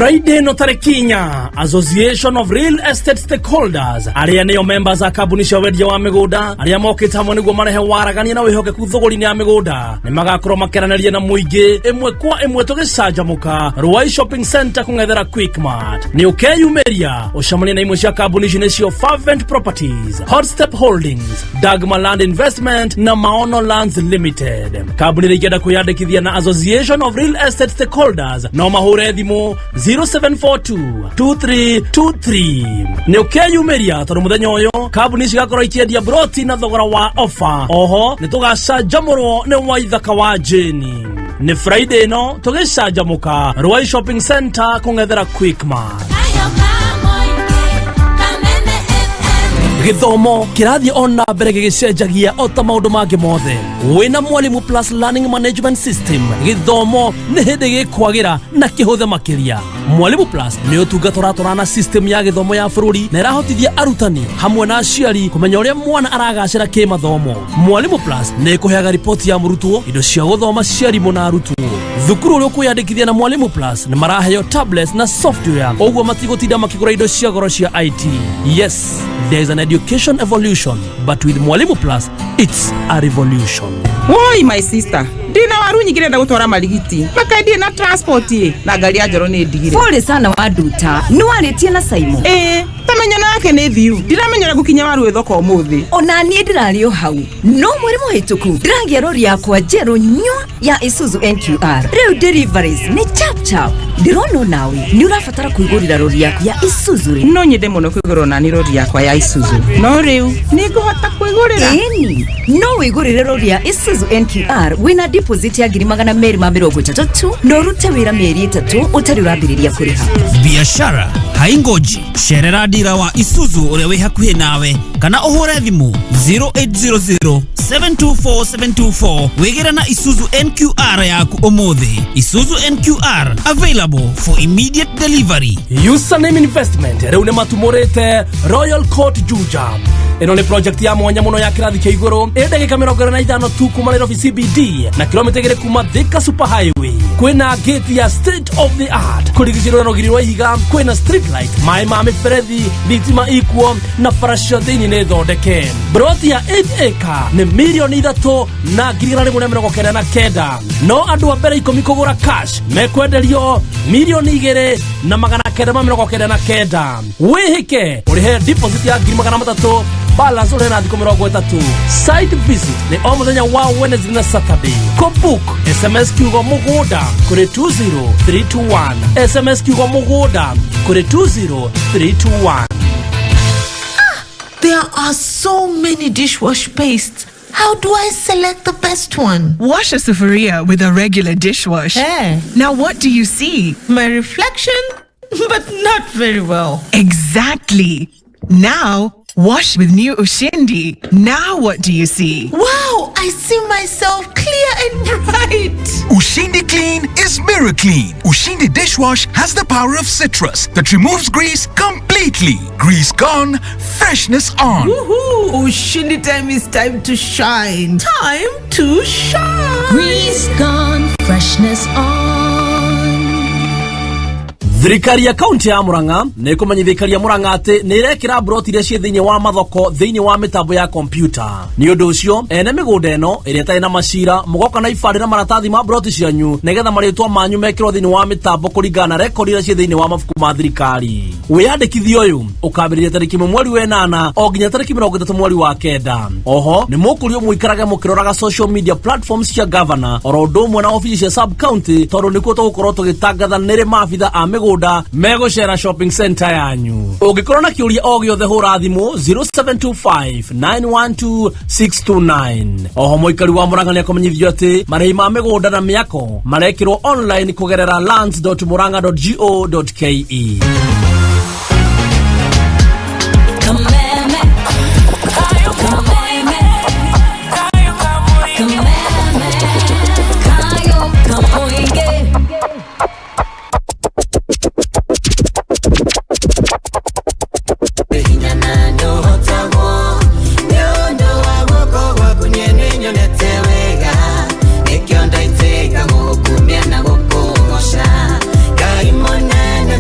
Friday no tarĩki 4, Association of Real Estate Stakeholders, arĩa nĩo members a kambuni cia wendia wa mĩgũnda arĩa mokĩte hamwe nĩguo marehe waragania na wĩhokeku thũgũri-inĩ ya mĩgũnda, nĩ magakorwo makĩaranĩria na mũingĩ ĩmwe kwa ĩmwe tũgĩcanjamũka Ruai Shopping Center kũng'ethera Quickmart. Nĩ ũkeyumĩria ũcemanie na imwe cia kambuni ici nĩcio Fervent Properties, Hotstep Holdings, Dagma Land Investment na Maono Lands Limited. Kambuni iria ingĩenda kwĩyandĩkithia na Association of Real Estate Stakeholders no mahũre thimũ 0742 2323. Nĩ ũkeyumĩria tondũ mũthenya ũyũ kambuni cigakorwo ikĩendia broti na thogora wa ofa. Oho nĩ tũgacanjamũrwo nĩ Waithaka wa Jane. Nĩ Friday ĩno tũgĩcanjamũka Ruai Shopping Center kũng'ethera Quickmart. Gĩthomo kĩrathiĩ o na mbere gĩgĩcenjagia o ta maũndũ mangĩ mothe. Wĩna Mwalimu Plus Learning Management System, gĩthomo nĩ hĩndĩ gĩkwagĩra na kĩhũthe makĩria. Mwalimu Plus nĩ ũtungata ũratwarana na system ya gĩthomo ya bũrũri na ĩrahotithia arutani hamwe na aciari kũmenya ũrĩa mwana aragacĩra kĩmathomo. Mwalimu Plus nĩ ĩkũheaga riboti ya mũrutwo, indo cia gũthoma cia arimũ na arutwo. Thukuru ũrĩa ũkwĩyandĩkithia na Mwalimu Plus nĩ maraheo tablets na software, ũguo matigũtinda makĩgũra indo cia goro cia IT. Yes, there is an education evolution, but with Mwalimu Plus it's a revolution. Woi, my sister, ndina waru nyingĩ ndĩrenda gũtwara Marigiti, makaendie na transport ĩ na ngari ya Njoro nĩ ndigire. Pole sana Wanduta, nĩ warĩtie na Simon? Ĩĩ, tamenya nake nĩ thiu, ndiramenya ũrĩa ngũkinya waru ĩ thoko ũmũthĩ. Ona niĩ ndĩrarĩ o hau, no mweri mũhĩtũku ndĩragĩa rori yakwa njerũ nywa ya Isuzu NQR. Rĩu deliveries nĩ chap chap. Ndĩrona onawe nĩ ũrabatara kwĩgũrĩra rori yaku ya Isuzu rĩ. No nyende mũno kwĩgũrĩra nani rori yakwa ya Isuzu, no rĩu nĩ ngũhota kwĩgũrĩra? Ĩni, no wĩgũrĩre rori ya Isuzu NQR wĩna deposit ya 230,000 tu na ũrute wĩra mĩeri 3 ũtarĩ ũrambĩrĩria kũrĩha. Biashara haingoji. Cerera ndira wa Isuzu ũrĩa wĩ hakuhĩ nawe kana ũhũre thimũ 0800 724 724 wĩgĩre na Isuzu NQR yaku ũmũthĩ. Isuzu NQR, available for immediate delivery. Username Investment rĩu nĩ matumũrĩte Royal Court Juja. Ĩno nĩ project ya mwanya mũno ya kĩrathi kĩa igũrũ, ĩ ndagĩka 25 tu kuma Nairobi CBD na kilomita 2 kuma Thika Super Highway. Kwĩna gate ya state of the art, kũrigicĩrwo na rũgiri rwa ihiga, kwĩna street light, maĩ ma mĩberethi, thitima ikuo na bara cio thĩinĩ nĩ thondeke. Broti ya 8 acre nĩ 3,199,000, no andũ a mbere 10 kũgũra cash mekwenderio 2,999,000. Wĩhĩke ũrĩhe deposit ya 300,000, balance ũrĩhe na thikũ 30. Site visit nĩ o mũthenya wa Wednesday na Saturday. Kũbook, SMS kiugo mũgũnda kũrĩ 20321. SMS kiugo mũgũnda kũrĩ 20321. There are so many dishwash pastes. How do I select the best one? Wash a sufuria with a regular dishwash. Eh. Now what do you see? My reflection? But not very well. Exactly. Now, wash with new Ushindi. Now what do you see? Wow, I see myself clear and bright. Ushindi Clean is mirror clean. Ushindi dishwash has the power of citrus that removes grease completely. Grease gone, freshness on. Woohoo! Ushindi time is time to shine. Time to shine. Grease gone, freshness on. Thirikari ya kaunti ya Murang'a nĩ ĩkũmenyithia aikari a Murang'a atĩ nĩ ĩrekĩra mburoti iria ciĩ thĩinĩ wa mathoko thĩinĩ wa mĩtambo ya kompiuta. Nĩ ũndũ ũcio ene mĩgũnda ĩno ĩrĩa ĩtarĩ na macira mũgoka na ibandĩ na maratathi ma mburoti cianyu nĩgetha marĩtwa manyu mekĩrwo thĩinĩ wa mĩtambo kũringana na rekodi iria ciĩ thĩinĩ wa mabuku ma thirikari. Wĩyandĩkithia ũyũ ũkambĩrĩria tarĩki 1 mweri wa 8 o nginya tarĩki 30 mweri wa 9. Oho nĩ mũkũrio mũikarage mũkĩroraga social media platforms cia governor oro ũndũ ũmwe na obici cia sub county, tondũ nĩkuo tũgũkorwo tũgĩtangatha nĩrĩ maabitha a mĩgũnda megũcera shopping center yanyu. Ũngĩkorwo na kĩũria o gĩothe, hũra thimũ 0725 912 629. Oho mũikari wa Murang'a nĩakũmenyithio atĩ marĩhi ma mĩgũnda na mĩako marekĩrwo online kũgerera lands.murang'a.go.ke. Kameme. Kameme. Kameme. Kayo Kamoige. Hinya na ndohotagwo nĩ ũndũ wa guoko gwaku, niĩ nĩnyonete wega, nĩkĩo ndaitĩka gũgũkumia na gũkũgoca, Ngai mũnene.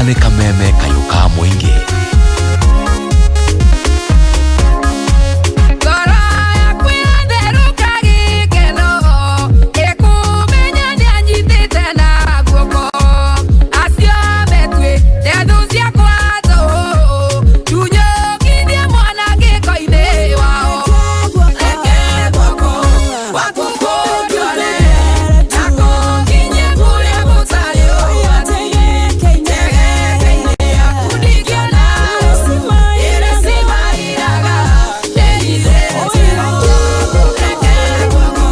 Gaka nĩ kameme kayũ ka mũingĩ. Ngoro yaku yatherũka gĩkeno, ĩkũmenya nĩanyitĩte na guoko. Acio metuĩte thũ ciakwa tũhũ, tunyũkithie mwanangĩko-inĩ wao. Reke guoko gwaku kũnduore, na kũnginyie kũrĩa gũtarĩ ũgwati. Njegeke-inĩ yaku ndingĩona ĩrĩa cimairaga ndĩhithĩte. Reke guoko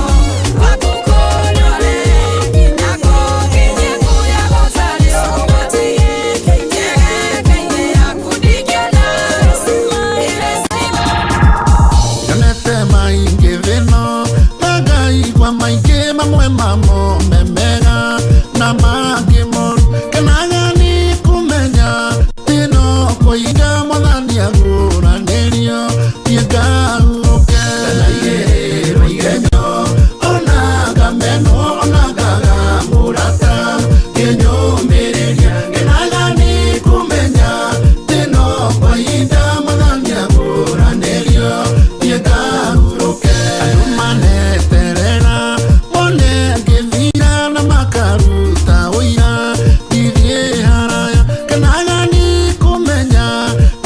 gwaku kũndware, na kũnginyie kũrĩa gũtarĩ ũgwati. Njegeke-inĩ yaku ndingĩona ĩrĩa Nyonete maingĩ thĩno na ngaigua maingĩ, mamwe mamo me mega na mangĩ moru. Kenaga nĩ kũmenya thĩno kũiga Mwathani agũranĩrio thiĩ ngahurũke. Ndanaigĩrĩrwo igenyo ona ngamenwo ona ngaga mũrata kĩnyũmĩrĩria. Kenaga nĩ kũmenya thĩno kwahinda Mwathani agũranĩrio thiĩ ngahurũke. Andũ maneterera mone ngĩthira na makaruta ũira ndithiĩ haraya. Kenaga nĩ kũmenya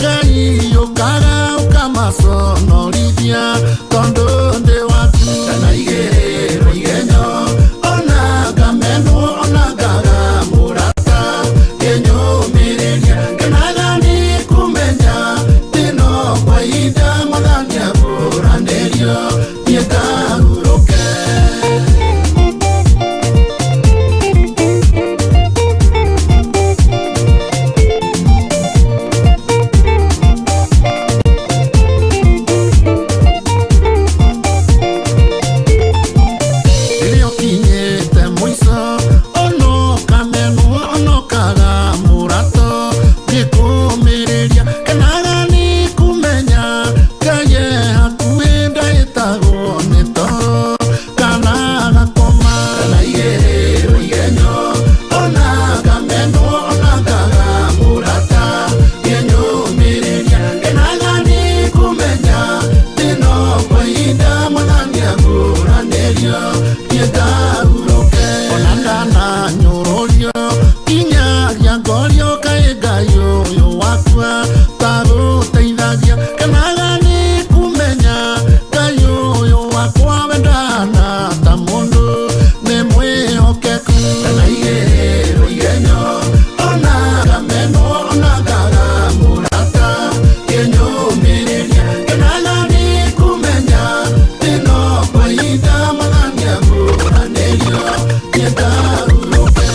Ngai ũkaga ũkamaconorithia tondũ ndĩ waku. Ndanaigĩrĩrwo igenyo ona ngamenwo ona ngaga mũrata kĩnyũmĩrĩria. Kenaga nĩ kũmenya thĩno kwa ihinda Mwathani agũranĩrio thiĩ ngahurũke. Rĩrĩa ũkinyĩte mũico ono kamenwo ono kaga mũrato ngĩkũmĩrĩria. Kenaga nĩ kũmenya Ngai e hakuhĩ, ndahĩtagwo nĩ toro kana gakoma. Ndanaigĩrĩrwo igenyo ona ngamenwo ona ngaga mũrata kĩnyũmĩrĩria. Kenaga nĩ kũmenya thĩno kwa ihinda Mwathani agũranĩrio thiĩ ngahurũke. Ona ndananyũrũrio nginyagia ngorio kaĩ Ngai ũyũ wakwa tagũteithagia. Kenaga nĩ kũmenya Ngai ũyũ wakwa wendana ta mũndũ nĩ mwĩhokeku. Ndanaigĩrĩrwo igenyo ona ngamenwo ona ngaga mũrata kĩnyũmĩrĩria. Kenaga nĩ kũmenya thĩno kwa ihinda Mwathani agũranĩrio thiĩ ngahurũke.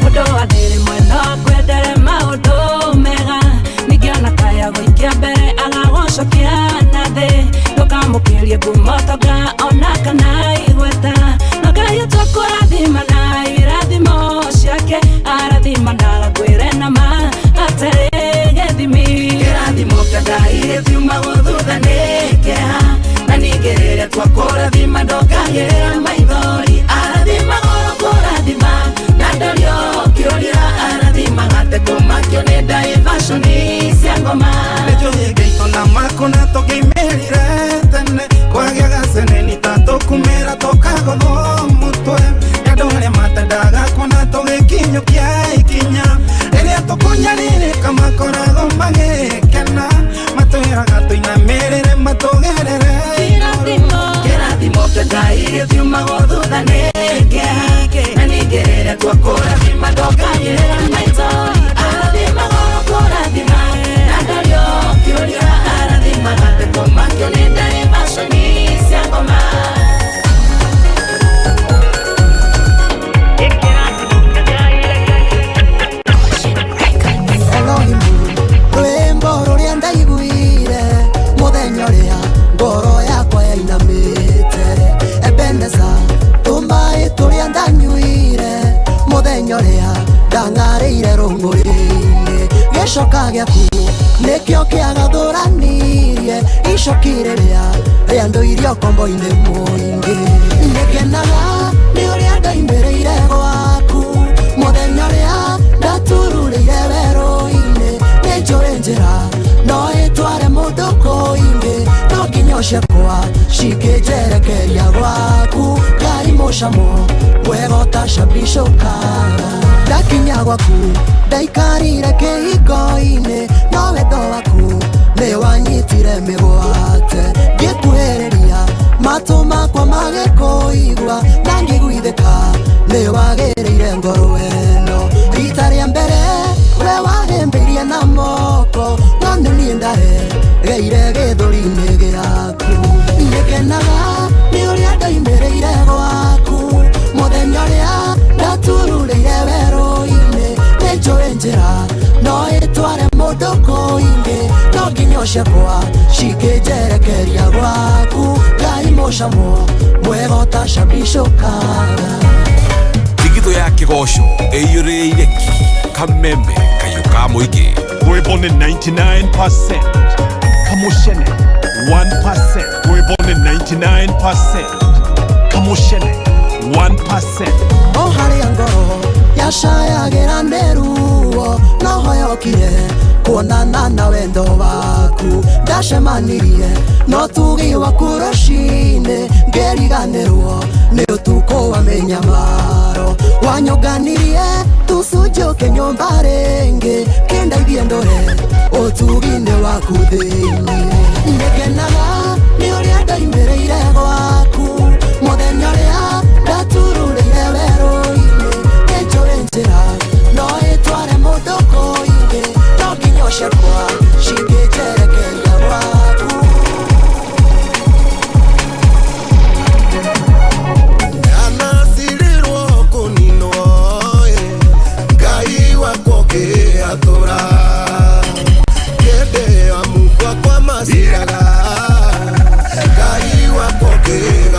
Mũndũ athĩrĩ mwena kwendere maũndũ mega, ningĩ ona kaya gũikia mbere agagũcokia na thĩ. Ndũkamũkĩrie ngumo tonga ona kana igweta, na Ngai ũtũkũrathima na irathimo ciake, arathimanaga ngwĩre na ma hatarĩ gĩthimi. Kĩrathimo kĩa Ngai gĩtiumagwo thutha nĩ kĩeha, na ningĩ rĩrĩa twakũrathima ndongagĩrĩra maithori. Arathima goro kũrathima na ndorio kĩũria, arathimaga tekũmakio nĩ ndaivaconi cia ngoma. Nĩnjũhĩngĩitwo na makũna tũngĩimĩrire tene kwagĩa gaceneni ta tũkumĩra tũkagũthwo mũtwe nĩ andũ arĩa matendaga kuona tũgĩkinyũkia ikinya. Rĩrĩa tũkũnyarirĩka makoragwo magĩkena, matwĩraga tũinamĩrĩre matũgerere. Kĩrathimo kĩa Ngai gĩtiumagwo thutha nĩ kĩeha, na ningĩ rĩrĩa twakũrathima ndongagĩrĩra maithori. Arathima goro kũrathima na ndorio kĩũria, arathimaga tekũmakio nĩ ndaivaconi cia ngoma. Elohimu, rwĩmbo rũrĩa ndaiguire mũthenya ũrĩa ngoro yakwa yainamĩte. Ebeneza, tũmaĩ tũrĩa ndanyuire mũthenya ũrĩa ndang'arĩire rũng'ũrĩ-inĩ. Gĩcoka gĩaku nĩkĩo kĩagathũranirie icoki rĩrĩa rĩandũirie ũkombo-inĩ mũingĩ. Nĩngenaga nĩ ũrĩa ndoimĩrĩire gwaku. Mũcamo mwega ũtacambicũkaga. Ndakinya gwaku ndaikarire kĩhingo-inĩ, no wendo waku nĩ wanyitire mĩgwate. Ngĩkuhĩrĩria matũ makwa magĩkũigua, na ngĩiguithĩka nĩ wagĩrĩire ngoro ĩno. Rita rĩa mbere we wahĩmbĩirie na moko, no nĩ niĩ ndaregeire gĩthũri-inĩ gĩaku. Nĩngenaga nĩ ũrĩa ndoimĩrĩire gwaku, mũthenya ũrĩa ndatururĩire werũ-inĩ. Nĩnjũĩ njĩra no ĩtware mũndũ kũingĩ, no nginya ciakwa cikĩnjerekeria gwaku. Ngai mũcamo mwega ũtacambicũkaga. Thigithũ ya kĩgoco ĩiyũrĩrĩire ki kameme kayũ ka mũingĩ. Rwĩmbo nĩ 99%, Kamushene 1%. Rwĩmbo nĩ 99%, Kamushene 1%. O harĩa ngoro yacayagĩra nĩ ruo, no hoyokire kuonana na wendo waku. Ndacemanirie no tugi waku rũcinĩ, ngĩriganĩrwo nĩ ũtukũ wa mĩnyamaro. Wanyũnganirie tũcunjũke nyũmba rĩngĩ, kĩndeithie ndũre ũtugi-inĩ waku thĩinĩ. Nĩngenaga nĩ ũrĩa ndoimĩrĩire gwaku, mũthenya ũrĩa ndatururĩire werũ-inĩ. Nĩnjũĩ njĩra no ĩtware mũndũ kũingĩ, no nginya ciakwa cingĩnjerekeria gwaku. Anacirĩrwo kũninwo ĩ, Ngai wakwa ũkĩatũra. Hĩndĩ ĩyo amukwa kwa maciraga, Ngai wakwa ũkĩgatũra.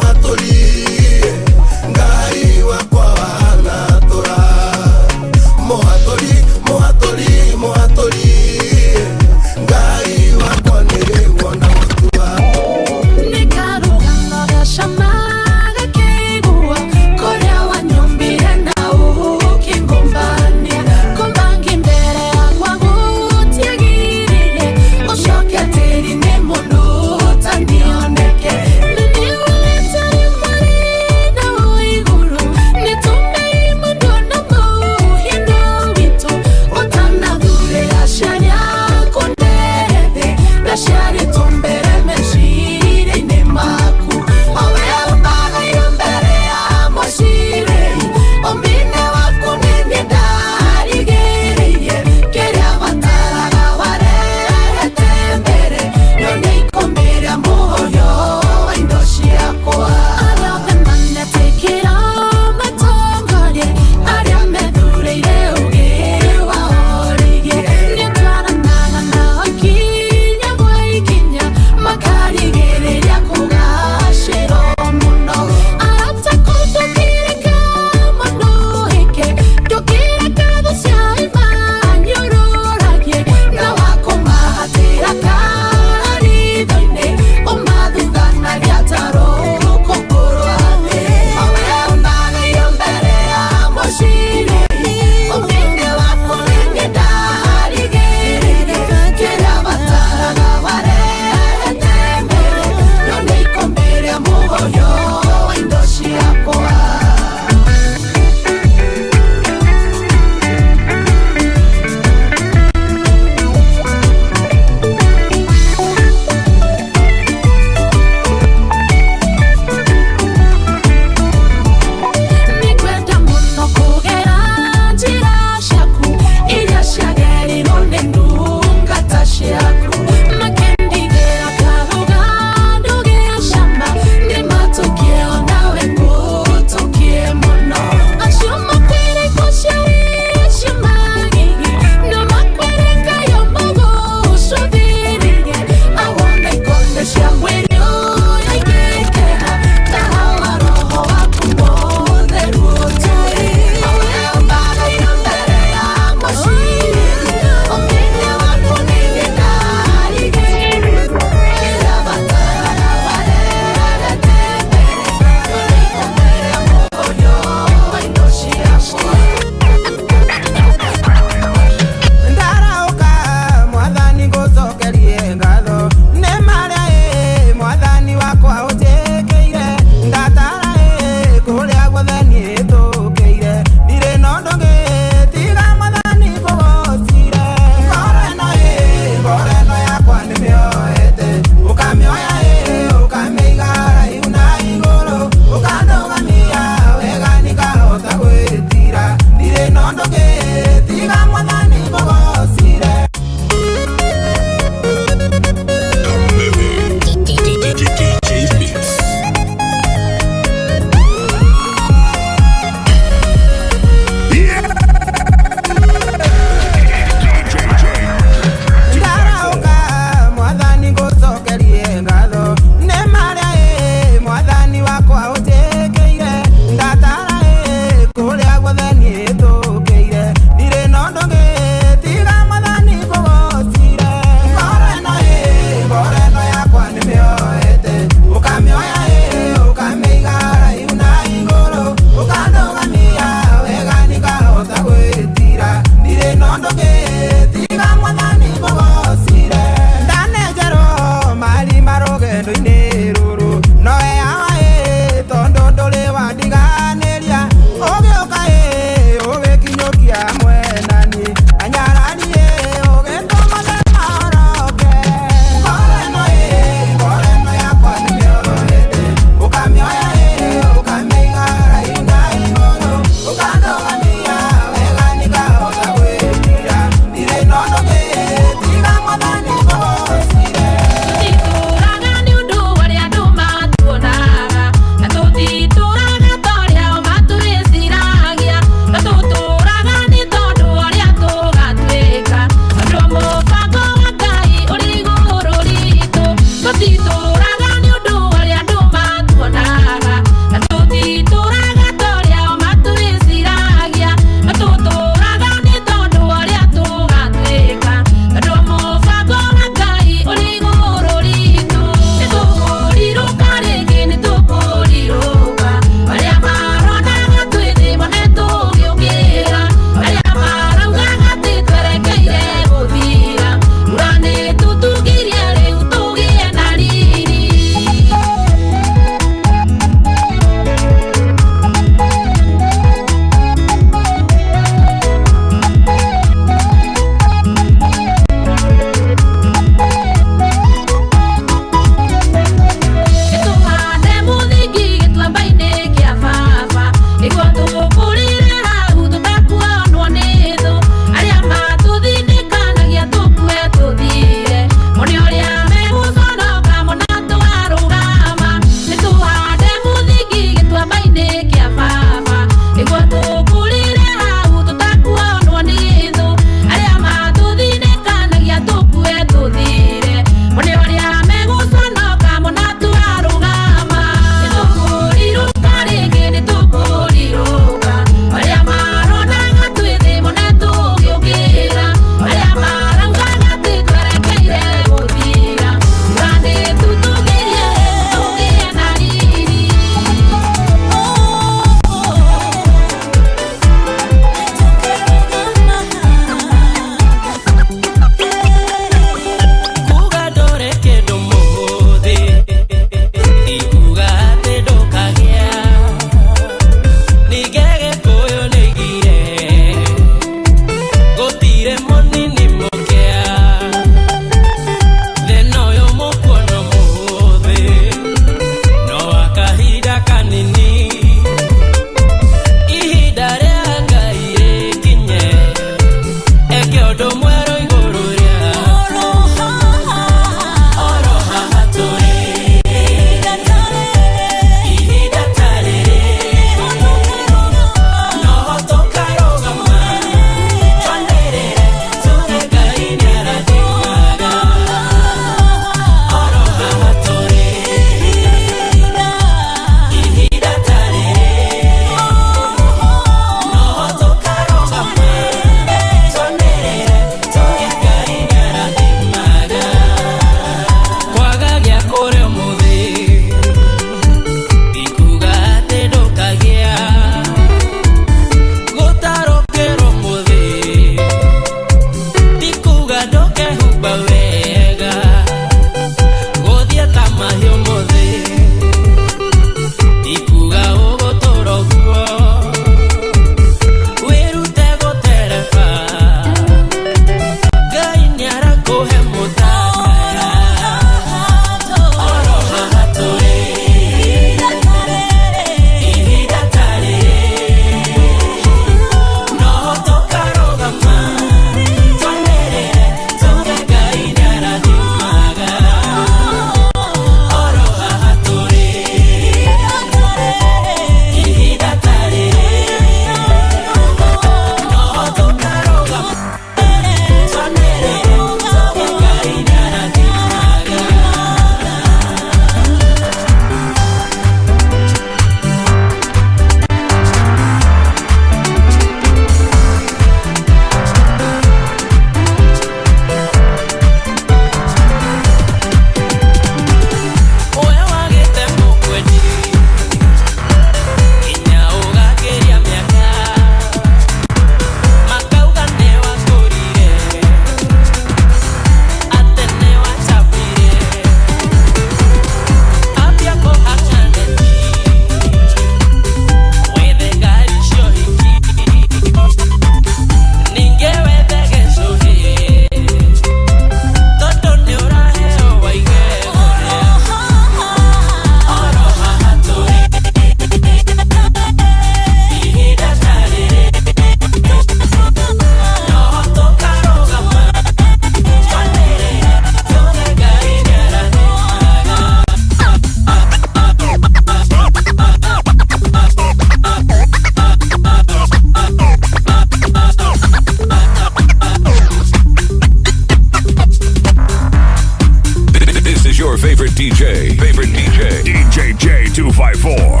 254.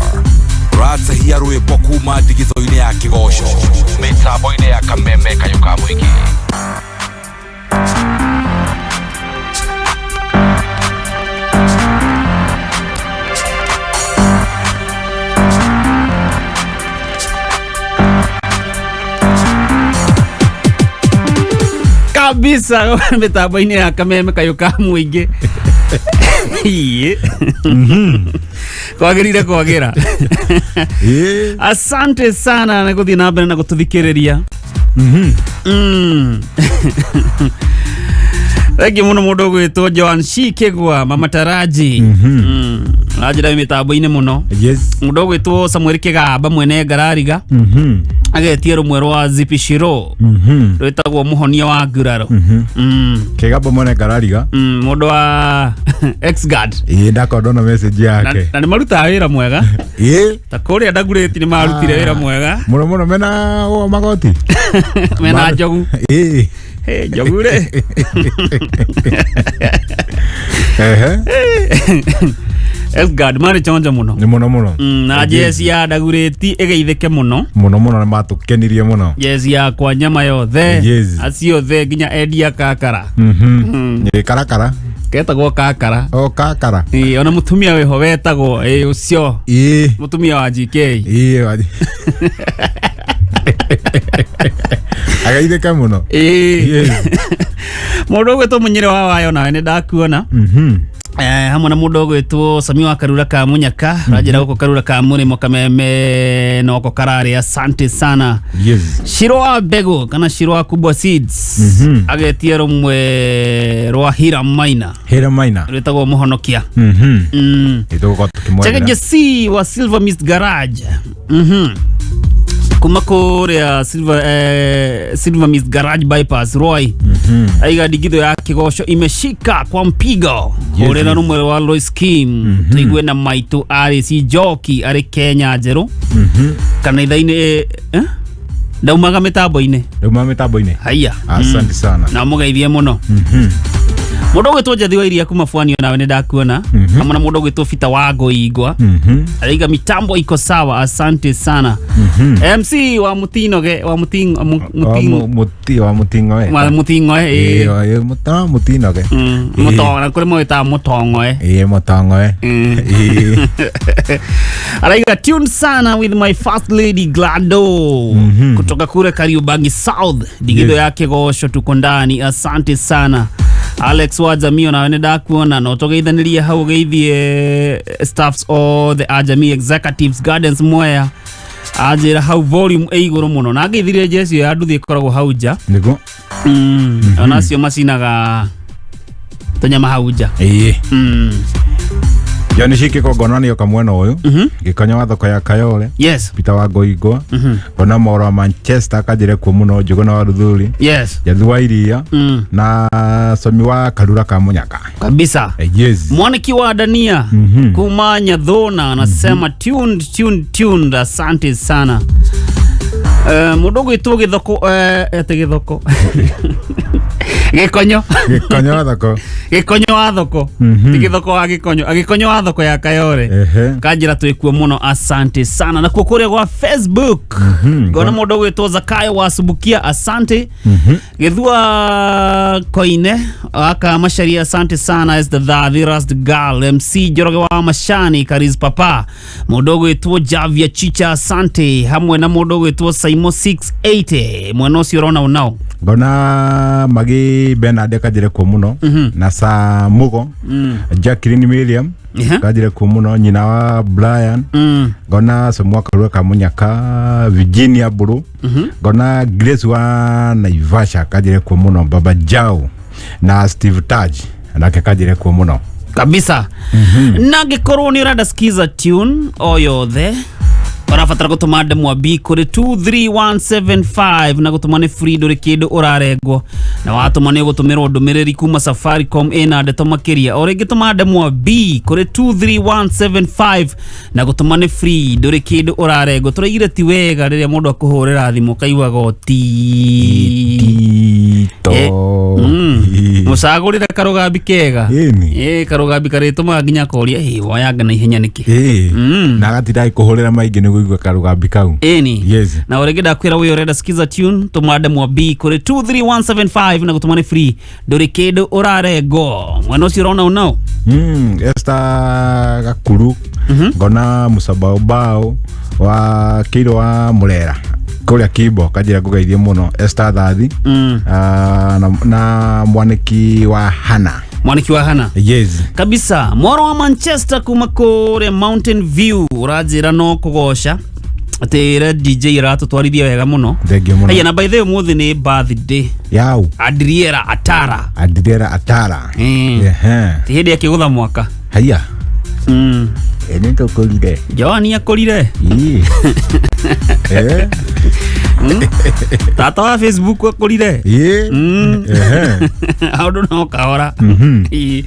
Ratahia rwĩmbo kuma ndigithũ-inĩ ya kĩgoco mĩtambo-inĩ ya kameme kayũ ka mũingĩ. Kabisa mitambo-inĩ ya kameme kayũ ka mũingĩ. Iĩ. Kwagĩrĩire kwagĩra. Asante sana na gũthiĩ na mbere na gũtũthikĩrĩria. Thengiũ mũno mũndũ ũgwĩtwo Joan Shi Kĩgwa Mama Taraji. Aranjĩra wĩ mĩtambo-inĩ mũno. Yes. Mũndũ ũgwĩtwo Samuel Kĩgamba mwene Ngarariga agetie rũmwe rwa Zipi Shiro rwĩtagwo mũhonia wa nguraro. Kĩgamba mwene Ngarariga. Mũndũ wa X-Guard. Ĩĩ, ndakorwo ndona message yake. Na nĩ marutaga wĩra mwega. Ĩĩ. Ta kũrĩa Ndagurĩti nĩ marutire wĩra mwega. Mũno mũno mena o magoti. Mena njogu. Ĩĩ. Hey, njogu rĩ. Ehe. X-Guard marĩ chonjo mũno. Nĩ mũno mũno. Na jeci ya Ndagurĩti ĩgeithĩke mũno. Mũno mũno nĩ matũkenirie mũno. Jeci yakwa nyama yothe. Yes. Acio othe nginya endia kakara. Ĩ karakara. Ketagwo kakara. O kakara. Ĩ, ona mũtumia wĩho wetagwo ĩ ũcio. Ĩ. Mũtumia wa GK. Ĩ wa Ageithĩke mũno. Ĩ. Mũndũ ũgwĩtwo Mũnyĩrĩ wa Wayo nawe nĩ ndakuona. Hamwe na mũndũ ũgwĩtwo Sami wa Karura ka Mũnyaka ũranjĩra gũkũ Karura ka Mũrĩmo Kameme noko kararĩ, asante sana. Yes. Shiro wa Mbegũ kana Shiro wa Kubwa Seeds agetie rũmwe rwa Hira Maina. Hira Maina. Rwĩtagwo Mũhonokia. Nĩtũgũkorwo tũkĩmwethera. Chege C wa Silver Mist Garage. Kuma kũrĩa Silver Mist Garage Bypass Roy. Aiga ndigitho ya kĩgoco imeshika kwa mpigo. Yes, Hũrĩra yes. rũmwe rwa Lois Kim. Tũigue na maitũ RC Njoki arĩ Kenya njerũ. Kanitha-inĩ ndaumaga mĩtambo-inĩ. Ndaumaga mĩtambo-inĩ. Haiya. Asante sana. Na mũgeithie mũno. Mũndũ ũgwĩtwo Njathi wa Iria kuma Bwani nawe nĩ ndakuona. Hamwe na mũndũ ũgwĩtwo Peter wa Ngũingwa. Araiga mitambo iko sawa, asante sana. MC wa Mutinoge wa Mutingo Mutingo Muti wa Mutingo. Wa Mutingo ĩ. Ĩ muta Mutinoge. Mutongo na kũrĩ mawĩtaga Mutongo Ĩ Mutongo Ĩ. Araiga tune sana with my first lady Glado kutoka kule Kariobangi South. Digitho Yes. ya kĩgoco tuko ndani, asante sana. Alex wa Jamii nawe nĩ ndakuona no tũgeithanirie hau ũgeithie staffs othe a Jamii Executives Gardens Mwea anjĩra hau volume ĩ igũrũ mũno na ngeithirie jeci ya nduthi ĩkoragwo hau nja. Nĩguo. Ona acio macinaga tũnyama hau nja. Ĩĩ. John Shiki ngona nĩ oka mwena ũyũ. Gĩkonyo wa thoko ya Kayole. Yes. Peter wa Ngoingwa. Ngona Moro wa Manchester akanjĩre kuo mũno Njũgũna wa Ruthuri. Yes. Njathi wa Iria. Na Somi wa Karura ka Mũnyaka. Kabisa. Yes. Mwaniki wa Dania kuma Nyathona anasema tuned tuned tuned, asante sana. Mũndũ ũgwĩtwo Gĩthoko ete Gĩthoko Gĩkonyo. Gĩkonyo wa thoko. Gĩkonyo wa thoko. Ti Gĩthoko wa Gĩkonyo, Gĩkonyo wa thoko ya Kayore. Kanjĩra twĩkuo mũno, asante sana. Nakuo kũrĩa gwa Facebook ngona mũndũ ũgwĩtwo Zakayo wa Subukia, asante. Gĩthua Koine aka Macharia, asante sana. As the Rast Girl MC Njoroge wa Mashani Kariz Papa, mũndũ ũgwĩtwo Javia Chicha, asante. Hamwe na mũndũ ũgwĩtwo Saimo 680 mwena ũcio ũrona ũnao. Ngona Magi Bernard akanjĩre kuo mũno na Samugo Jacqueline Miriam kanjĩre kuo mũno nyina wa Brian. Ngona Somu wa Karura ka Mũnyaka Virginia Mburu. Ngona Grace wa Naivasha kanjĩre kuo mũno Baba Jao na Steve Taj nake kanjĩre kuo mũno kabisa. Na angĩkorwo nĩ ũrenda skiza tune o yothe ũrabatara gũtũma ndemwa B kũrĩ 23175 na gũtũma nĩ free, ndũrĩ kĩndũ ũrarengwo na watũma nĩ ũgũtũmĩrwo ndũmĩrĩri kuma Safaricom ĩna ndeto makĩria. O rĩngĩ tũma ndemwa B kũrĩ 23175 na gũtũma nĩ free, ndũrĩ kĩndũ ũrarengwo. Tũraigire ti wega rĩrĩa mũndũ akũhũrĩra thimũ kaiguaga o ti to. Mucagũrĩre karũgambi kega. Ĩni. Ĩ karũgambi karĩtũmaga nginya akoria ĩ woyanga na ihenya nĩkĩ. Na agatinda agĩkũhũrĩra maingĩ nĩguo igue karũgambi kau. Ĩni. Yes. Na ũrĩngĩ ndakwĩra wĩ ũrenda skiza tune tũma ndemwa B kũrĩ 23175 na gũtũma nĩ free, ndũrĩ kĩndũ ũrarengo mwena ũcio ũrona ũnao. Esther Gakuru, ngona Musabaobao wa Kiro wa Murera kũrĩa Kimbo, kanjĩra ngũgeithie mũno Esther Thathi. Ah, na mwaniki wa Hana. Mwaniki wa Hana. Yes. Kabisa, mworo wa Manchester kuma kũrĩa Mountain View ũranjĩra no kũgoca atĩ ĩra DJ ĩratũtwarithia wega mũno. Thengiũ mũno. Aya, na by the way ũmũthĩ nĩ birthday yau Adriera Atara. Adriera Atara. Ehe. Ti hĩndĩ akĩgũtha mwaka. Haya. Ĩ nĩ tũkũrire. Joani akũrire. Ii. Eh. Tata wa Facebook akũrire. Ĩ. Ehe. Aũndũ no kahora. Ii.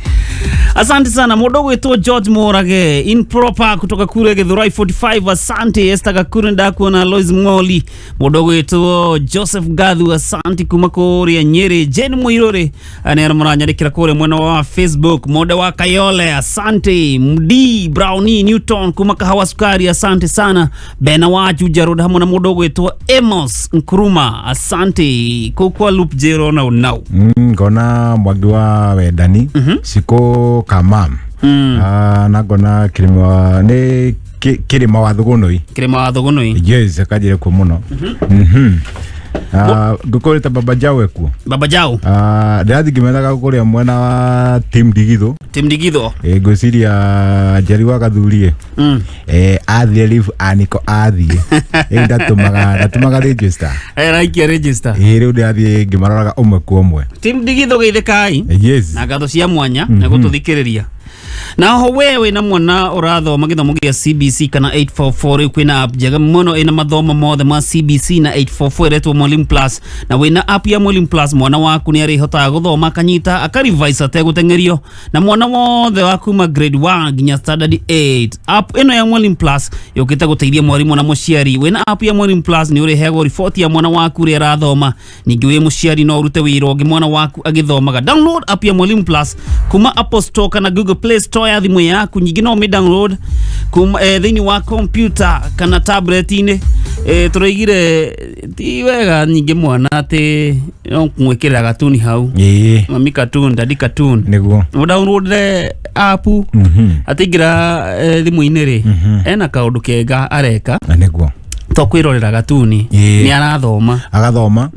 Asante sana mũndũ ũgwĩtwo George Morage improper kutoka kule Githurai 45. Asante Esther Gakuru, ndakuona Lois Moli. Mũndũ ũgwĩtwo Joseph Gathu, asante kuma kũrĩa Nyeri. Jane Muiruri nĩ mũranyandĩkĩra kũrĩa mwena wa Facebook. Monde wa Kayole, asante. Md Brownie Newton kuma Kahawa Sukari, asante sana. Bena wa Juja Road hamwe na mũndũ ũgwĩtwo Amos Nkuruma, asante kũu kwa Loop Jero na unau. Ngona Mwangi wa Wendani, Cikũ Kamam. Ah, na ngona Kĩrĩma nĩ Kĩrĩma wa Thũgũnũi. Kĩrĩma wa Thũgũnũi. Yes, akanjĩre kuo mũno. Ah, ngũkũrĩte Baba Jau ekuo. Baba Jau. Ah, ndĩrathiĩ ngĩmethaga kũrĩa mwena wa Team Digitho. Team Digitho. Ĩ ngwĩciria Njeri wa Gathurie. Athiĩ leave aniko athiĩ. Rĩu ndatũmaga register. Araikia register. Ĩ rĩu ndĩrathiĩ ngĩmaroraga ũmwe kwa ũmwe. Team Digitho geithĩkai. Yes. Na ngatho cia mwanya na gũtũthikĩrĩria. Na oho we wĩna mwana ũrathoma gĩthomo gĩa CBC kana 844, rĩu kwĩna app njega mũno ĩna mathomo mothe ma CBC na 844 ĩretwo Mwalimu Plus. Na wĩna app ya Mwalimu Plus mwana waku nĩ arĩhotaga gũthoma akanyita akarevise ategũteng'erio, na mwana wothe wa kuma grade 1 nginya standard 8. App ĩno ya Mwalimu Plus yũkĩte gũteithia mwarimũ na mũciari. Wĩna app ya Mwalimu Plus nĩ ũrĩheagwo riboti ya mwana waku ũrĩa arathoma. Ningĩ wĩ mũciari no ũrute wĩra ũngĩ mwana waku agĩthomaga. Download app ya Mwalimu Plus kuma Apple Store kana Google Play Store ya thimũ yaku. Nyingĩ no ũmĩ download kuma thĩinĩ wa computer kana tablet-inĩ. Tũroigire ti wega nyingĩ mwana atĩ no kũmwĩkĩrĩra gatuni hau. Ĩĩ. Mami cartoon, daddy cartoon. Nĩguo. Ũ download app atĩ ingĩra thimũ-inĩ rĩ, ena kaũndũ kega areka. Na nĩguo. To kwĩrorera gatuni. Ĩĩ. Nĩ arathoma. Agathoma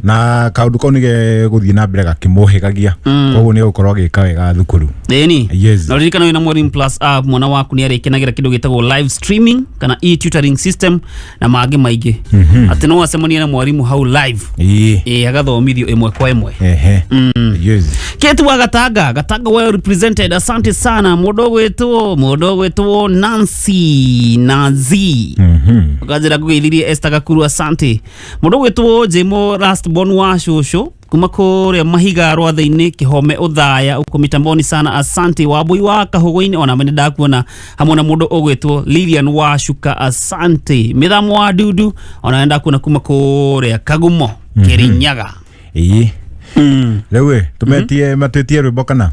na kaũndũ kau nĩ gegũthiĩ na mbere gakĩmũhĩgagia, koguo nĩ egũkorwo agĩka wega thukuru. Ĩni. Yes. Na ũririkana wĩna Mwalimu Plus app mwana waku nĩ arĩkenagĩra kĩndũ gĩtagwo live streaming kana e-tutoring system na mangĩ maingĩ. Atĩ no acemanie na mwarimũ hau live. Ĩĩ. Ĩĩ, agathomithio ĩmwe kwa ĩmwe. Ehe. Yes. Ketu wa Gatanga, Gatanga well represented. Asante sana mũndũ ũgwĩtwo Nancy Nazi. Ũkanjĩra ngũgeithirie Esther Gakuru, asante. Mũndũ ũgwĩtwo Jemo last born wa cũcũ kuma kũrĩa Mahiga Rwatha-inĩ Kĩhome Ũthaya uko mitamboni sana, asante. Wambui wa Kahũgũ-inĩ ona nĩ ndakuona hamwe na mũndũ ũgwĩtwo Lilian wa Shuka, asante. Mĩthamo wa Dudu ona nĩ ndakuona kuma kũrĩa Kagumo Kĩrĩnyaga. Ĩĩ. Rĩu ĩ tũmetie matwĩtie rwĩmbo kana?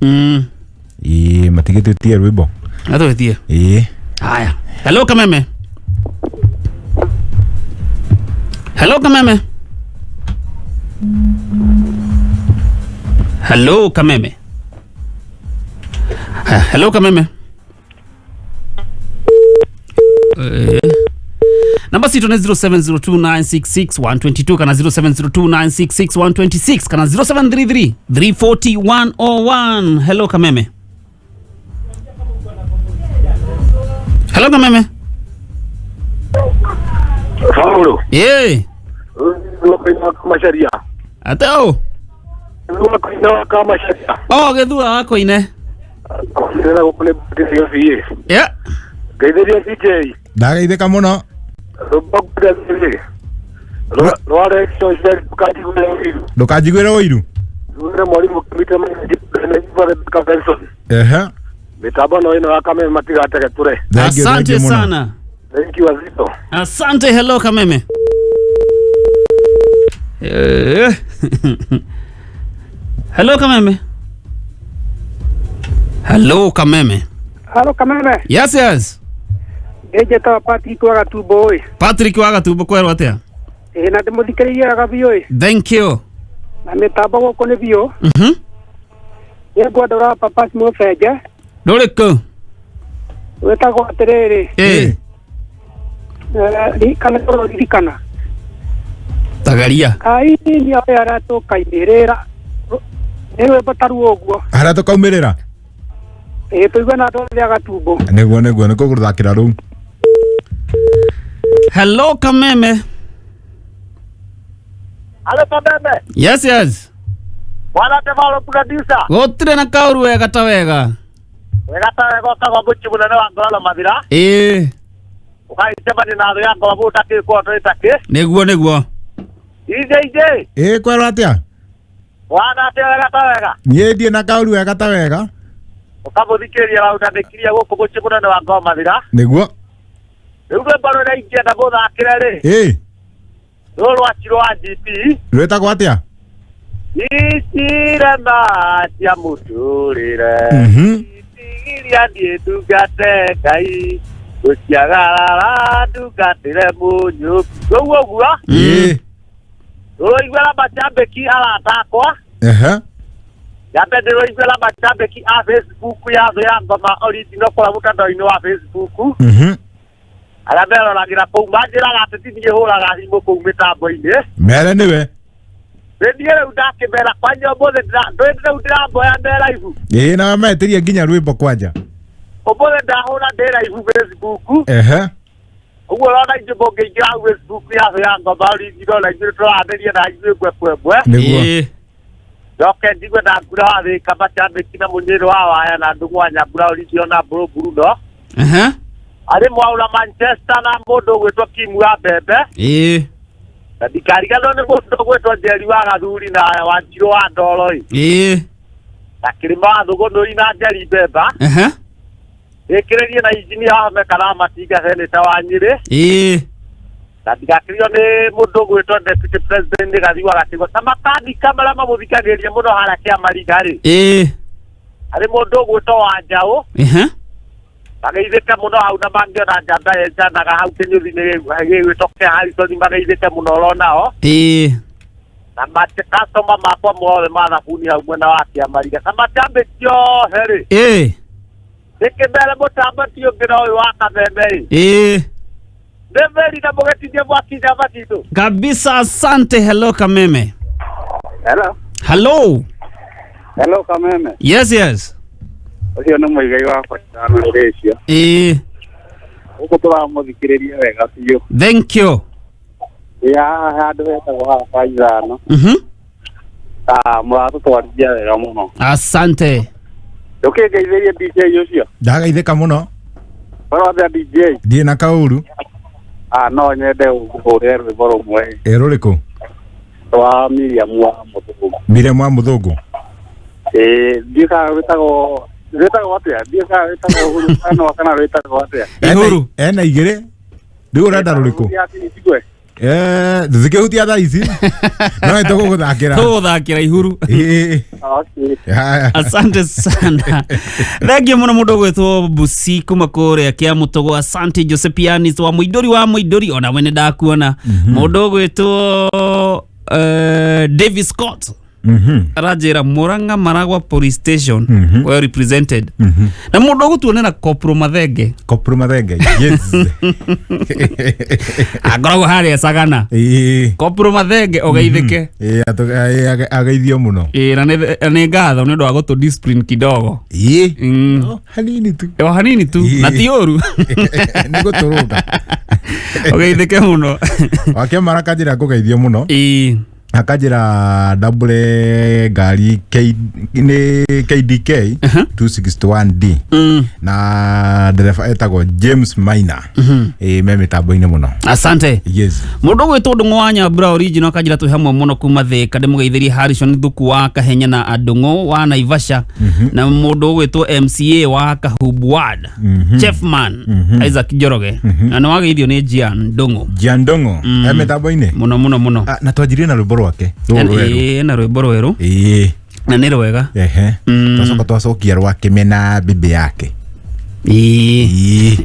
Ĩĩ, matigĩtwĩtie rwĩmbo. Atwĩtie. Ĩĩ. Haya. Hello Kameme. Hello Kameme. Hello Kameme. Hello Kameme. Namba sito ni 0702966122 kana 0702966126 kana 0733 340101. Hello Kameme. Hello Kameme. Paulo. Eh. Macharia. Atao. Kama Macharia. Oh, gethua wako ine. Ndĩrenda gũkũ nĩ Yeah. Ngeithĩria DJ. Ndageithĩka mũno. Ndũkanjiguĩre ũiru. Mwarimũ Ehe. Mitambo no ĩno ya Kameme matigategetũre. Asante sana. Thank you Azito. Asante. Hello Kameme. Hello Kameme. Hello Kameme. Halo Kameme. Yes yes. Njĩtaga Patrick wa Gatumbo ĩ. Patrick wa Gatumbo kwerwo atĩa? Ĩ na ndĩmũthikĩrĩria biũ ĩ. Thank you. Na mĩtambo gũkũ nĩ biũ. Nĩngwenda ũra Papas Mũbenje. Ndũrĩkũ? Wĩtagwo atĩrĩrĩ. Ĩ. Ririkana ũroririkana. Tagaria. Kaini oya arĩa tũkaimĩrĩra. Nĩ rwĩmbo ta ruo ũguo. Harĩa tũkaumĩrĩra? Ĩ tũigue na andũ othe a Gatumbo. Nĩguo nĩguo nĩ kũgũthakĩra rĩu. Hello Kameme. Hello Kameme. Yes yes. Bwana Tevalo producer. Gũtirĩ na kaũru wega ta wega. Wega ta wega ũtagwo mũciĩ mũnene wa Ngororo Mathira. Ĩ. Ũgagĩcemania na thũ ya ngoma mũtakĩ kwa tũĩtakĩ. Nĩguo nĩguo. Ije ije. Ĩ kwerwo atĩa? Bwana atĩa wega ta wega. Niĩ ndiĩ na kaũru wega ta wega. Ũkamũthikĩrĩria waunanĩkirie gũkũ mũciĩ mũnene wa Ngororo Mathira. Nĩguo. Rĩu rwĩmbo rũrĩa ingĩenda mũthakĩre rĩ. Ĩ. Rũrũ rwa Chiro wa GP. Rwĩtagwo atĩa? Icirema cia mũtũrĩre. Itigiria niĩ ndungate Ngai. Gũciagarara ndungatĩre mũnyũmbi. Ũguo ũguo. Ĩ. Rũroiguĩra macambĩki arata akwa. Ehe. Nyambe ndĩroiguĩra macambĩki a Facebook ya Thũ ya Ngoma original kũrĩa mũtandao-inĩ wa Facebook. Arĩa meroragĩra kũu manjĩraga atĩ ti niĩ hũraga thimũ kũu mĩtambo-inĩ. Mere nĩwe. Niĩ rĩu ndakĩmera kwanja ũmũthĩ rĩu ndĩramboya me live. Ĩ na metĩrie nginya rwĩmbo kwanja. Ũmũthĩ ndahũra ndĩ live Facebook. Ehe. Ũguo ũrona ithuĩ mũngĩingĩra hau Facebook ya Thũ ya Ngoma original na ithuĩ tũranĩria na ithuĩ ĩmwe kwa ĩmwe. Nĩguo. Njoke njigue na ngura wa Thĩka macambĩki na mũnyĩrĩ wa waya na ndũng'ũ wa Nyambura original na Mbũrũ Bruno. Ehe. Arĩ mwaũra Manchester na mũndũ ũgwĩtwo Kim wa Mbembe. Ĩ. Na ndikariganĩrwo nĩ mũndũ ũgwĩtwo Njeri wa Gathuri na Wanjirũ wa Ndoro ĩ. Ĩ. Na Kĩrĩma wa Thũgũnũi na Njeri Mbemba. Ehe. Ĩkĩrĩrie na injinia Ahmed Karama Matinga seneta wa Nyĩrĩ. Ĩ. Na ndigakĩrio nĩ mũndũ ũgwĩtwo deputy president Rigathi wa Gachagua. Ta makandika marĩa mamũthikagĩrĩria mũno harĩa Kĩamariga rĩ. Ĩ. Harĩ mũndũ ũgwĩtwo Wanjaũ. Ehe. Mageithĩke mũno hau na mangĩona njamba yenjanaga hau kĩnyũthi-inĩ gĩgwĩtwo kĩa Harrison mageithĩke mũno oro nao. Ĩ. Na customer makwa mothe ma thabuni hau mwena wa Kĩamariga. Na macambĩki othe rĩ. Ĩ. Ndĩkĩmere mũtambo ti ũngĩ no ũyũ wa Kameme ĩ. Ĩ. Ndĩmeri na mũgĩtinie mwaki nyama citũ. Kabisa asante. Hello Kameme. Hello. Hello. Hello Kameme. Yes yes. Ũcio nĩ mũigai wakwa tano rĩcio. Ĩ. Gũkũ tũramũthikĩrĩria wega biũ. Thank you. Ya handũ hetagwo haha kwa ithano. Mũratũtwarithia wega mũno. Asante. Ndũkĩngeithĩrie DJ ũcio. Ndagaithĩka mũno. Ũrora atĩa DJ? Ndiĩ na kaũru. No nyende ũhũrĩre rwĩmbo rũmwe. Ĩ rũrĩkũ? Rwa Miriam wa Mũthũngũ. Miriam wa Mũthũngũ. Ĩ ndiũĩ kana rwĩtagwo rwĩtagwo atĩa? Ndiũĩ kana rwĩtagwo Uhuru kana rwĩtagwo atĩa? Ihuru. Ena igĩrĩ. Rĩu ũrenda rũrĩkũ? Tũtikĩhutia thaa ici. No tũgũgũthakĩra. Tũgũthakĩra Ihuru. Asante sana. Thank you mũno mũndũ ũgwĩtwo Busi kuma kũrĩa kĩa Mũtũgũ. Asante Josepianis wa Mũindũri wa Mũindũri ona we nĩ ndakuona. Mũndũ ũgwĩtwo David Scott. Aranjĩra Murang'a Maragwa Police Station well represented. Na mũndũ ũgũtuonera Kopro Mathenge. Kopro Mathenge. Yes. Akoragwo harĩa Sagana. Kopro Mathenge ũgeithĩke. Ĩ ageithio mũno. Ĩ na nĩ ngatho nĩ ũndũ wa gũtũ discipline kidogo. Ĩ. Hanini tu. O hanini tu na ti ũru. Nĩ gũtũrũnga. Ũgeithĩke mũno. Wakĩmara kanjĩra ngũgeithio mũno. Ĩ. Akajira double ngari K nĩ KDK 261D na ndereba etagwo James Maina. Ĩ me mĩtambo-inĩ mũno. Asante. Yes. Mũndũ ũgwĩtwo Ndũng'ũ wa Nyambura original akanjĩra twĩ hamwe mũno kuma Thĩka ndĩmũgeithĩrie Harrison Thuku wa Kahenya na Andũng'ũ wa Naivasha na mũndũ ũgwĩtwo MCA wa Kahubu Ward Chefman Isaac Njoroge na nĩ wageithio nĩ Gian Ndũng'ũ. Gian Ndũng'ũ e mĩtambo-inĩ mũno mũno mũno. Na twanjirie na rwĩmbo rwake. Rũrũ rwerũ. Ĩ na rwĩmbo rwerũ. Ĩ. Na nĩ rwega. Ehe, twacoka twacokia rwa Kĩmena bibi yake. Ĩĩ.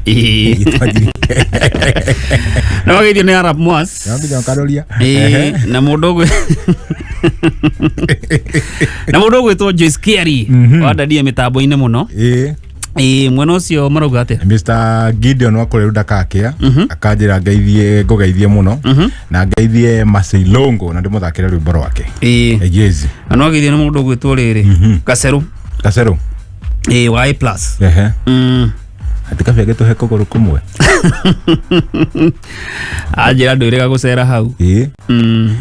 Na wageithio nĩ Arab Mwas. No nginya ũkaroria. Ĩĩ, na mũndũ ũgwĩ na mũndũ ũgwĩtwo Joyce Kiari wandarie mĩtambo-inĩ mũno. Ĩĩ. Ĩĩ, mwena ũcio marauga atĩa? Mr Gideon wa kũrĩa Ndakakia akanjĩra ngeithie, ngũgeithie mũno na ngeithie Masilongo na ndĩmũthakĩre rwĩmbo rwake. Ĩĩ. Yes. Na no wageithio nĩ mũndũ ũgwĩtwo rĩrĩ Gacerũ. Gacerũ. Ĩĩ, wa A plus. Ehe. Atĩ kabĩa gĩtũhe kũgũrũ kũmwe. Anjĩra ndwĩrĩga gũcera hau. Ĩĩ.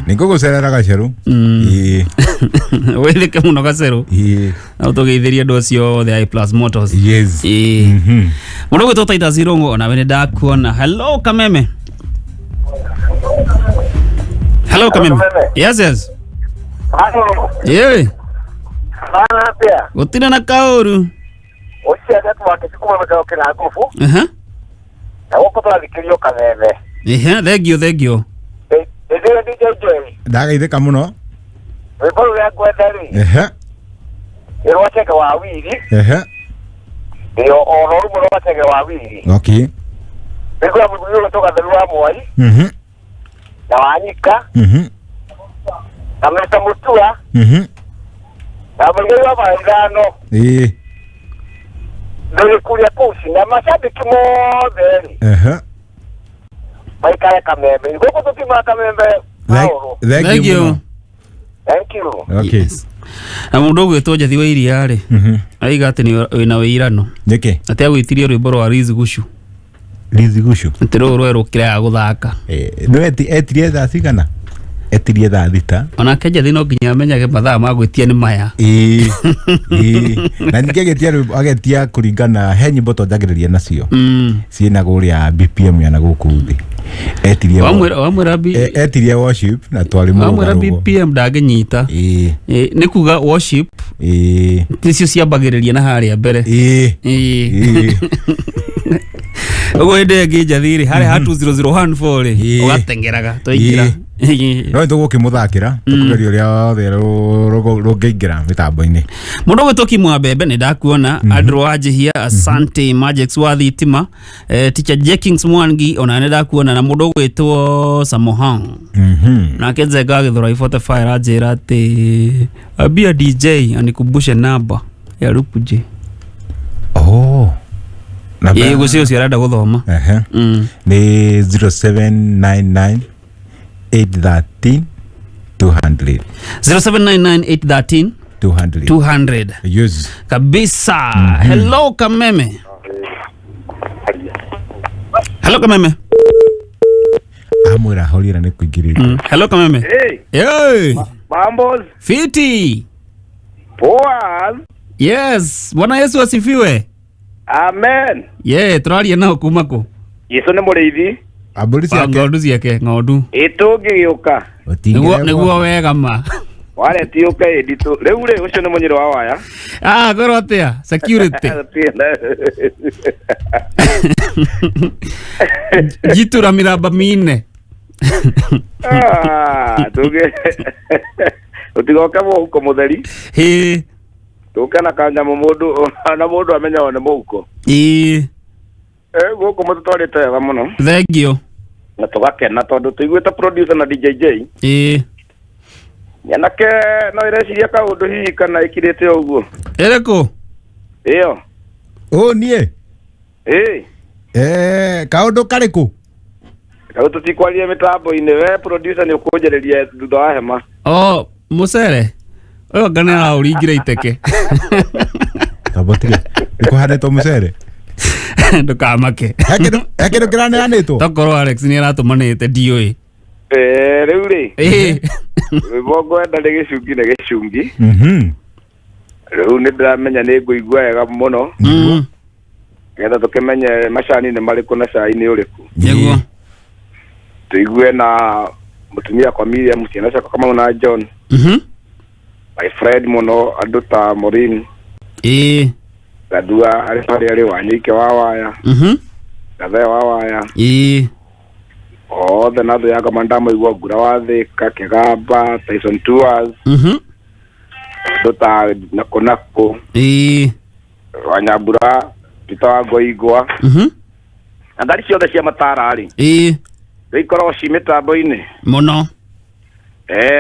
Nĩ ngũgũcerera Gacerũ. Ĩĩ. Wĩthĩke mũno Gacerũ. Ĩĩ. Na ũtũgeithĩrie andũ acio othe a Plus Motors. Yes. Ĩĩ. Mũndũ ũgwĩtwo Titus Irũngũ onawe nĩ ndakuona. Hello Kameme. Hello Kameme. Yes yes. Ĩĩ. Bana atĩa? Gũtirĩ na kaũru. Ũcio network kuma mĩkago kĩra ngubu Aha. na gũkũ tũrathikĩrio Kameme. Ehe, thengio thengio. Hĩndĩ ĩyo DJ Joy, Ndagaithĩka mũno. rwĩmbo rũrĩa ngwenda rĩ, Ehe. nĩ rwa Chege wa Wiri, Ehe. ĩyo oro rũmwe rwa Chege wa Wiri. Okay. Rwĩmbo rwa mũthuri ũrĩa Gatheru wa Mwai na Wanyika na Mr. Mutua na mũigĩri wa mara ithano Ĩĩ. ndũrĩ kuria kũci na macambĩki mothe rĩ Ehe. maikare Kameme. Gũkũ tũtiumaga Kameme. Paũlũ. Thank you mũno. Thank you. Okay. Na mũndũ ũgwĩtwo Njathi wa Iria rĩ, aiga atĩ nĩ wĩna wĩirano. Nĩkĩ? Atĩ agwĩtirie rwĩmbo rwa Liz Gushu. Liz Gushu. Atĩ rũu rwerũ kĩrega gũthaka. No etirie thaa cigana? Etirie thaa 6. Onake Njathi no nginya amenyage mathaa ma gwĩtia nĩ maya. Ĩĩ. Ĩĩ. Na ningĩ agĩtia rwĩmbo agetia kũringana he nyĩmbo twanjagĩrĩria nacio. Ciĩna kũrĩa BPM ya na gũkũ thĩ. Etirie Wamwĩra B etirie worship na twarĩ wamwĩra mũrũgarũgo. BPM ndangĩnyita. Ĩĩ. Nĩ kuga worship. Ĩĩ. Nĩcio ciambagĩrĩria na harĩa mbere. Ĩĩ. Ĩĩ. Ũguo hĩndĩ ĩngĩ Njathi rĩ, harĩa ha 20014 rĩ, ũgateng'eraga twaingĩra. No nĩ tũgũkĩmũthakĩra tũkũgeria ũrĩa wothe rũngĩingĩra mĩtambo-inĩ. Mũndũ ũgwĩtwo Kim wa Mbembe nĩ ndakuona. Andrew Wanjihia, asante. Majex wa Thitima, Teacher Jenkins Mwangi ona nĩ ndakuona, na mũndũ ũgwĩtwo Samohang. Nake Nzenga Gĩthũrai 45 aranjĩra atĩ ambia DJ anikumbushe namba ya Rupuje. Oh. Ĩĩ, gũcio ũcio arenda gũthoma. Ehe. Nĩ 0799 813 200. 0799 813 200. 200. Yes. Kabisa. Hello Kameme. Hello Kameme. Amwĩra ahorire nĩ kũingĩrĩria. Hello Kameme. Hey. Hey. Mambo Fiti. Poa. Yes, Bwana Yesu asifiwe. Amen. Yeah, tũraria nao kuma kũ? Yesu nĩ mũrĩithi. Mbũri ciake. Ng'ondu ciake, ng'ondu. Ĩ tũngĩgĩũka. Nĩguo wega ma. Waretiũka ĩndi tũ. Rĩu rĩ ũcio nĩ mũnyĩrĩ wa waya. Ah, ngorwo atĩa? Security. Jitura miraba mine. Ah, tũngĩ ũtigoke mũhuko mũtheri. Hĩ. Tũke na kanyamũ mũndũ na mũndũ amenyaga nĩ mũhuko. Ĩĩ. Gũkũ mũtũtwarĩte wega mũno. Thengio. Na tũgakena tondũ tũiguĩte producer na DJ J. Ĩĩ. Nyanake no ĩreciria kaũndũ hihi kana ĩkirĩte o ũguo. Ĩrĩkũ? Ĩyo. Ũ niĩ? Ĩĩ. Kaũndũ karĩkũ? Rĩu tũtikwaria mĩtambo-inĩ, we producer nĩ ũkũnjĩrĩria thutha wa hema. Oh, mũcere. Ũyũ anga nĩ araũringire iteke. Tambotige. Nĩkũhandĩtwo mũcere? Ndũkamake. He kĩndũ kĩraneanĩtwo? Tokorwo Alex nĩ aratũmanĩte ndiũĩ. Rĩu rĩ. Ĩĩ. Rwĩmbo ngwenda nĩ gĩcungi nĩ gĩcungi. Rĩu nĩ ndĩramenya nĩ ngũigua wega mũno. Nĩgetha tũkĩmenye macani nĩ marĩkũ na cai nĩ ũrĩkũ. Nĩguo. Tũigue na mũtumia kwa Miriam, ciana ciakwa Kamau na John. My friend mũno andũ ta Maureen. Ĩĩ. Gathua arĩ harĩa arĩ Wanyike wa Waya. Gathee wa Waya. Ĩĩ. Othe na thũ yakwa ndamaigua Ngura wa Thĩka, Kĩgamba, Tyson Tours. Andũ ta nako nako. Ĩĩ. Wanyambura, Peter wa Ngoingwa. Na ngari ciothe cia matara rĩ. Ĩĩ. Ikoragwo ci mĩtambo-inĩ. Mũno.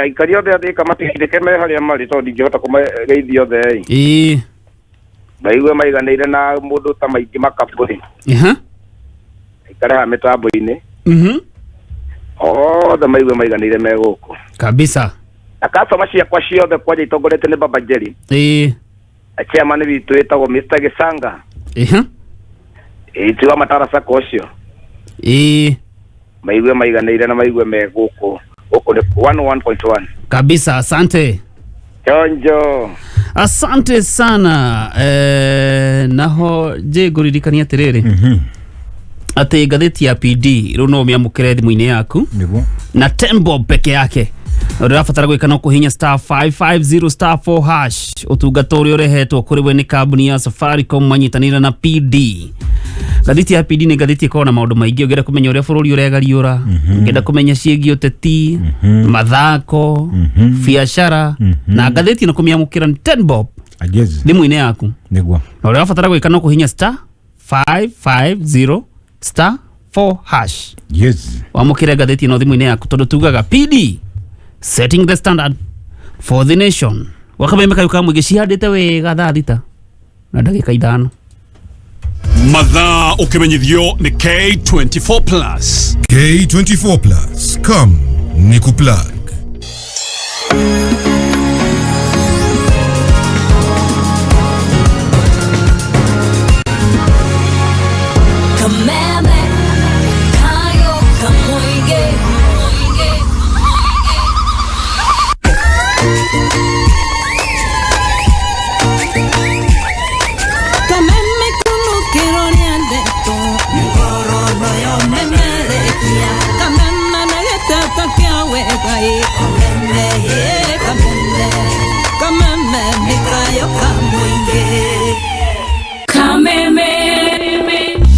Aikari othe a Thika matigithĩke me harĩa marĩ tondũ ndingĩhota kũmageithia othe ĩ. Ĩĩ. Maigue maiganĩire na mũndũ ta maingĩ makabũrĩ. Aha. Aikare haha mĩtambo-inĩ. Othe maigue maiganĩire me gũkũ. Kabisa. Na customer ciakwa ciothe kwanja itongoretio nĩ Baba Jerry. Ĩĩ. Na chairman witũ wĩtagwo Mr. Gĩcanga. Ĩha. Ĩĩ ti wa Matara Sacco ũcio. Ĩĩ. Maigue maiganĩire na maigue me gũkũ. Gũkũ nĩ 101.1. Kabisa, asante. Chonjo. Asante sana. Naho je ngũririkania atĩrĩrĩ atĩ ngathĩti ya PD rĩu no ũmĩamũkĩre thimũ-inĩ yaku nĩguo na 10 bob peke yake. Ũrĩa ũrabatara gwĩka no kũhihinya star 550 star 4 hash. Ũtungata ũrĩa ũrehetwo kũrĩ we nĩ kambuni ya Safaricom manyitanĩire na PD. Ngathĩti ya PD nĩ ngathĩti ĩkoragwo na maũndũ maingĩ. Ũngĩenda kũmenya ũrĩa bũrũri ũregariũra, ũngĩenda kũmenya ciĩgiĩ ũteti, mathako, biacara, na ngathĩti ĩno kũmĩamũkĩra nĩ 10 bob thimũ-inĩ yaku. Nĩguo. Na ũrĩa ũrabatara gwĩka no kũhihinya star 550 star 4 hash. Yes. Wamũkĩre ngathĩti ĩno thimũ-inĩ yaku tondũ tugaga PD setting the standard for the nation. Wakameme kayu ka mũingĩ cihandĩte wega thaa 6 na ndagĩka 5. Mathaa ũkĩmenyithio nĩ K24 Plus. K24 Plus. Come, nikuplug. Kameme, kayo kamuinge. Kameme kunukiro nĩendetwo nĩngororwo yo memerekia kameme na gĩteta kĩa wega ĩ kameme ĩ kameme kameme nĩ kayo ka mũingĩ Kameme.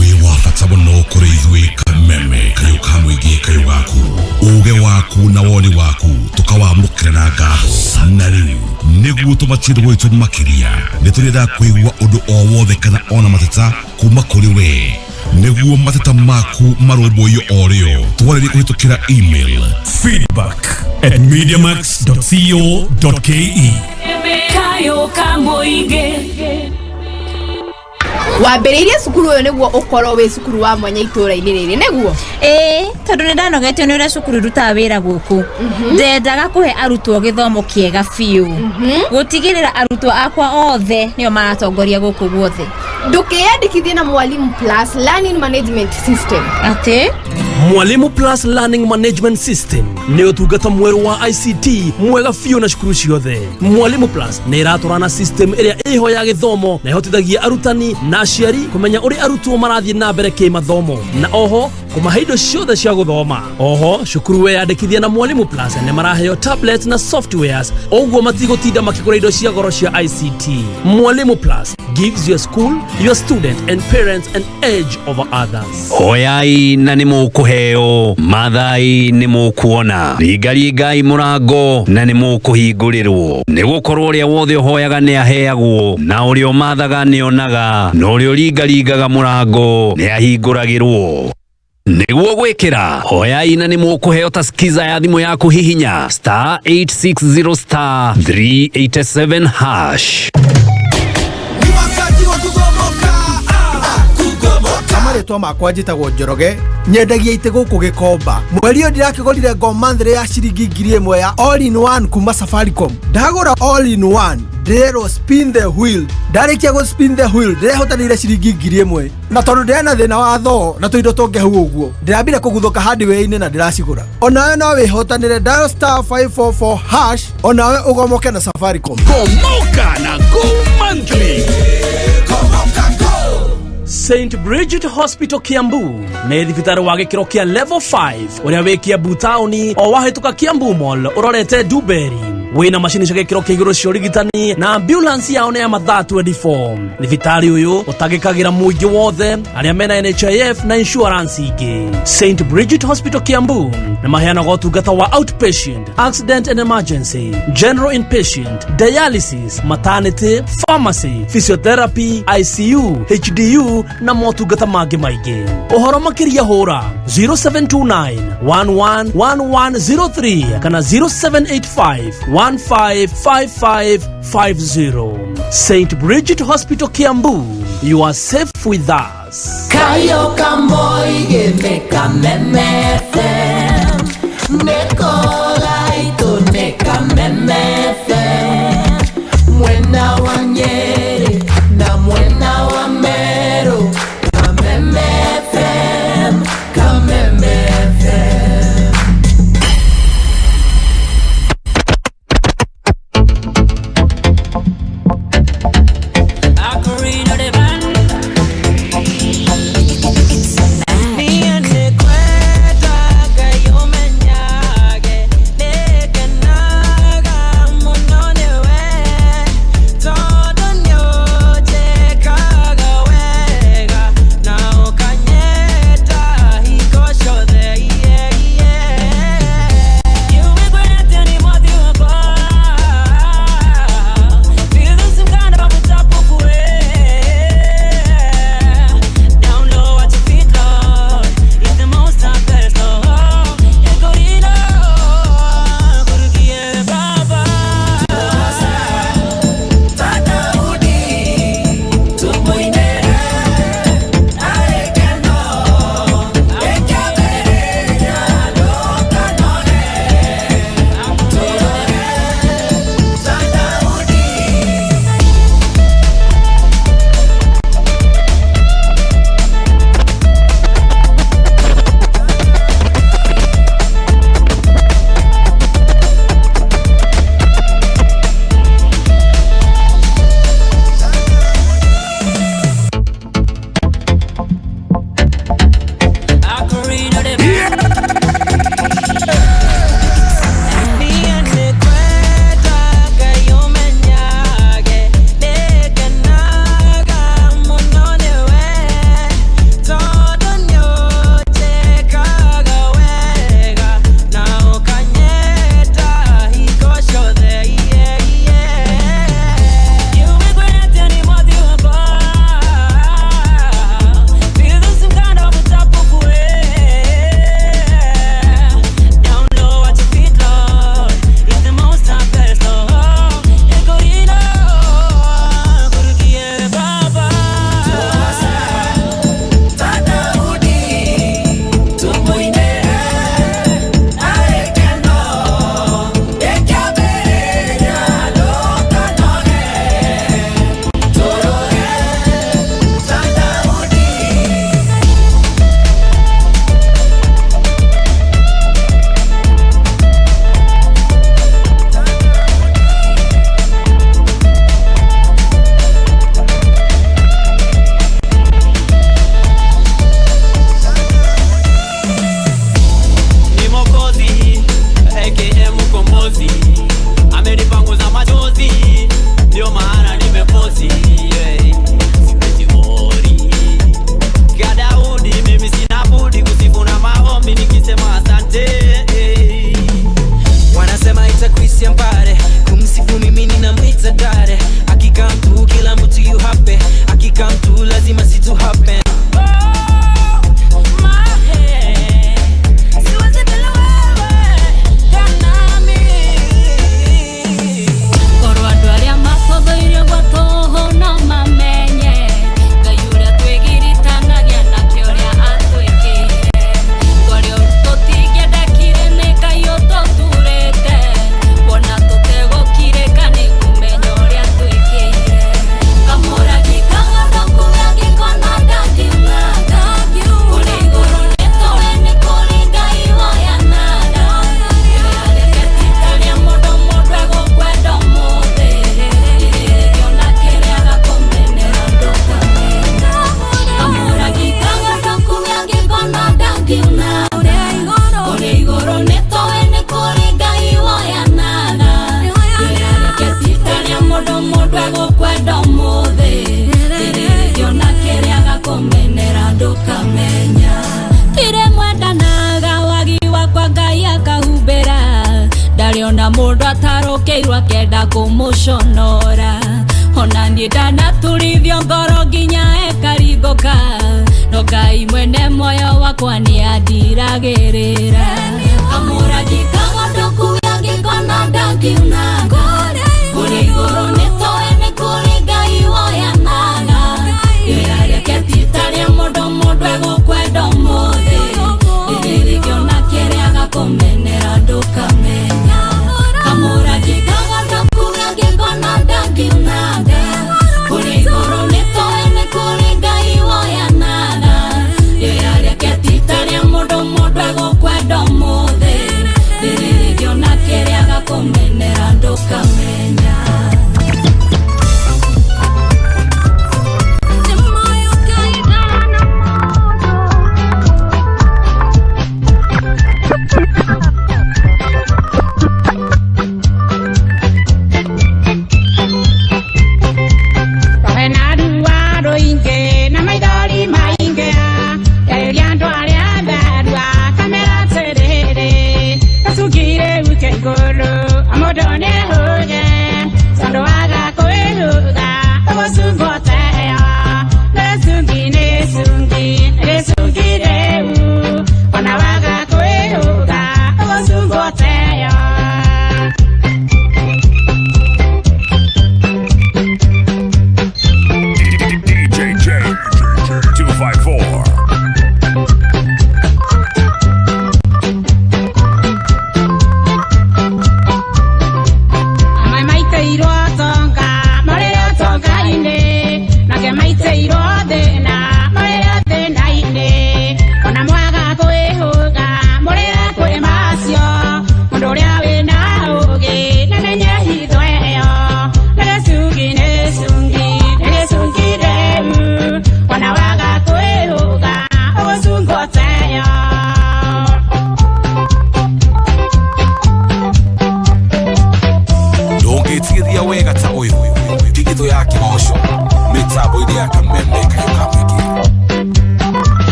Wĩ wa bata mũno kũrĩ ithuĩ Kameme kayũ ka mũingĩ kayũ gaku uge waku na woni waku tũkawamũkĩra na ngatho. Na rĩu nĩguo tũmatie gwitũ makĩria nĩ tũrenda kũigua ũndũ o wothe kana ona mateta kuma kũrĩ we nĩguo mateta maku marũmbũiyo o rĩo twarĩrie kũhĩtũkĩra email feedback@mediamax.co.ke. Kayo ka mũingĩ. Wambĩrĩirie cukuru ũyũ nĩguo ũkorwo wĩ cukuru wa mwanya itũũra-inĩ rĩrĩ nĩguo? Ĩĩ, tondũ nĩ ndanogetio nĩ ũrĩa cukuru irutaga wĩra gũkũ. Ndendaga kũhe arutwo gĩthomo kĩega biũ. Gũtigĩrĩra arutwo akwa othe nĩo maratongoria gũkũ guothe. Ndũkĩyandĩkithie na Mwalimu Plus Learning Management System. Atĩ? Mwalimu Plus Learning Management System nĩ ũtungata mwerũ wa ICT mwega biũ na cukuru ciothe. Mwalimu Plus nĩ ĩratwarana system ĩrĩa ĩho ya gĩthomo na ĩhotithagia arutani na aciari kũmenya ũrĩa arutwo marathiĩ na mbere kĩmathomo na oho kũmahe indo ciothe cia gũthoma. Oho cukuru weyandĩkithia na Mwalimu Plus nĩ maraheo tablet na softwares ũguo matigũtinda makĩgũra indo cia goro cia ICT. Mwalimu Plus gives your school, your student and parents an edge over others. Hoyai na nĩ mũkũheo, mathai nĩ mũkuona, ringaringai mũrango na nĩ mũkũhingũrĩrwo. Nĩ gũkorwo ũrĩa wothe ũhoyaga nĩ aheagwo, na ũrĩa ũmathaga nĩ onaga, na ũrĩa ũringaringaga mũrango nĩ ahingũragĩrwo. Nĩguo gwĩkĩra hoyai na nĩ mũkũheo ta skiza ya thimũ yaku hihinya star 860 star 387 hash. Marĩtwa makwa njĩtagwo Njoroge, nyendagia itĩ gũkũ Gĩkomba. Mweri ũyũ ndĩrakĩgũrire Ngoma thĩrĩ ya ciringi 1000 ya all in one kuma Safaricom. Ndagũra all in one ndĩrerwo spin the wheel. Ndarĩkia gũ spin the wheel ndĩrehotanĩire ciringi 1000. Na tondũ ndĩrĩ na thĩna wa thoo na tũindo tũngĩ hau ũguo, ndĩrambire kũguthũka hardware-inĩ na ndĩracigũra. Onawe no wĩhotanĩre, dial star 544 hash, onawe ũgomoke na Safaricom. Gomoka na Go Monthly. St. Bridget Hospital Kiambu nĩ thibitarĩ wa gĩkĩro kĩa level 5 ũrĩa wĩ Kiambu taũni o wahĩtũka Kiambu Mall ũrorete Duberi. Wĩna macini cia gĩkĩro kĩa igũrũ cia ũrigitani na ambulance yao nĩ ya mathaa 24. Thibitarĩ ũyũ ũtangĩkagĩra mũingĩ wothe arĩa mena NHIF na insurance ingĩ. St Bridget Hospital Kiambu nĩ maheanaga ũtungata wa outpatient, accident and emergency, general inpatient, dialysis, maternity, pharmacy, physiotherapy, ICU, HDU na motungata mangĩ maingĩ. Ũhoro makĩria hũra 0729 111103 kana 0785 155550. St Bridget Hospital Kiambu, you are safe with us. Kayo kamoige mekameme FM Nekola ito nekameme FM Mwena wa Nyeri na mwena wa Meru Kameme FM, Kameme FM. Ocarina the band. Ona mũndũ atarũkĩirwo akenda kũmũconora. Ona niĩ ndanaturithio ngoro nginya ĩkaringũka. No Ngai mwene muoyo wakwa nĩandiragĩrĩra. Kamũrangi kagondoku gangĩkona ndangiunanga. Kũrĩ igũrũ nĩtũĩ nĩ kũrĩ Ngai woyanaga. Rĩera rĩake ti ta rĩa mũndũ, mũndũ egũkwenda ũmũthĩ. Rĩrĩ rĩngĩ ona kĩrĩa agakũmenera ndũkamenya. Kamũrangi kagondoku gangĩkona ndangiunanga. Kũrĩ igũrũ nĩtũĩ nĩ kũrĩ Ngai woyanaga. Rĩera rĩake ti ta rĩa mũndũ, mũndũ egũkwenda ũmũthĩ.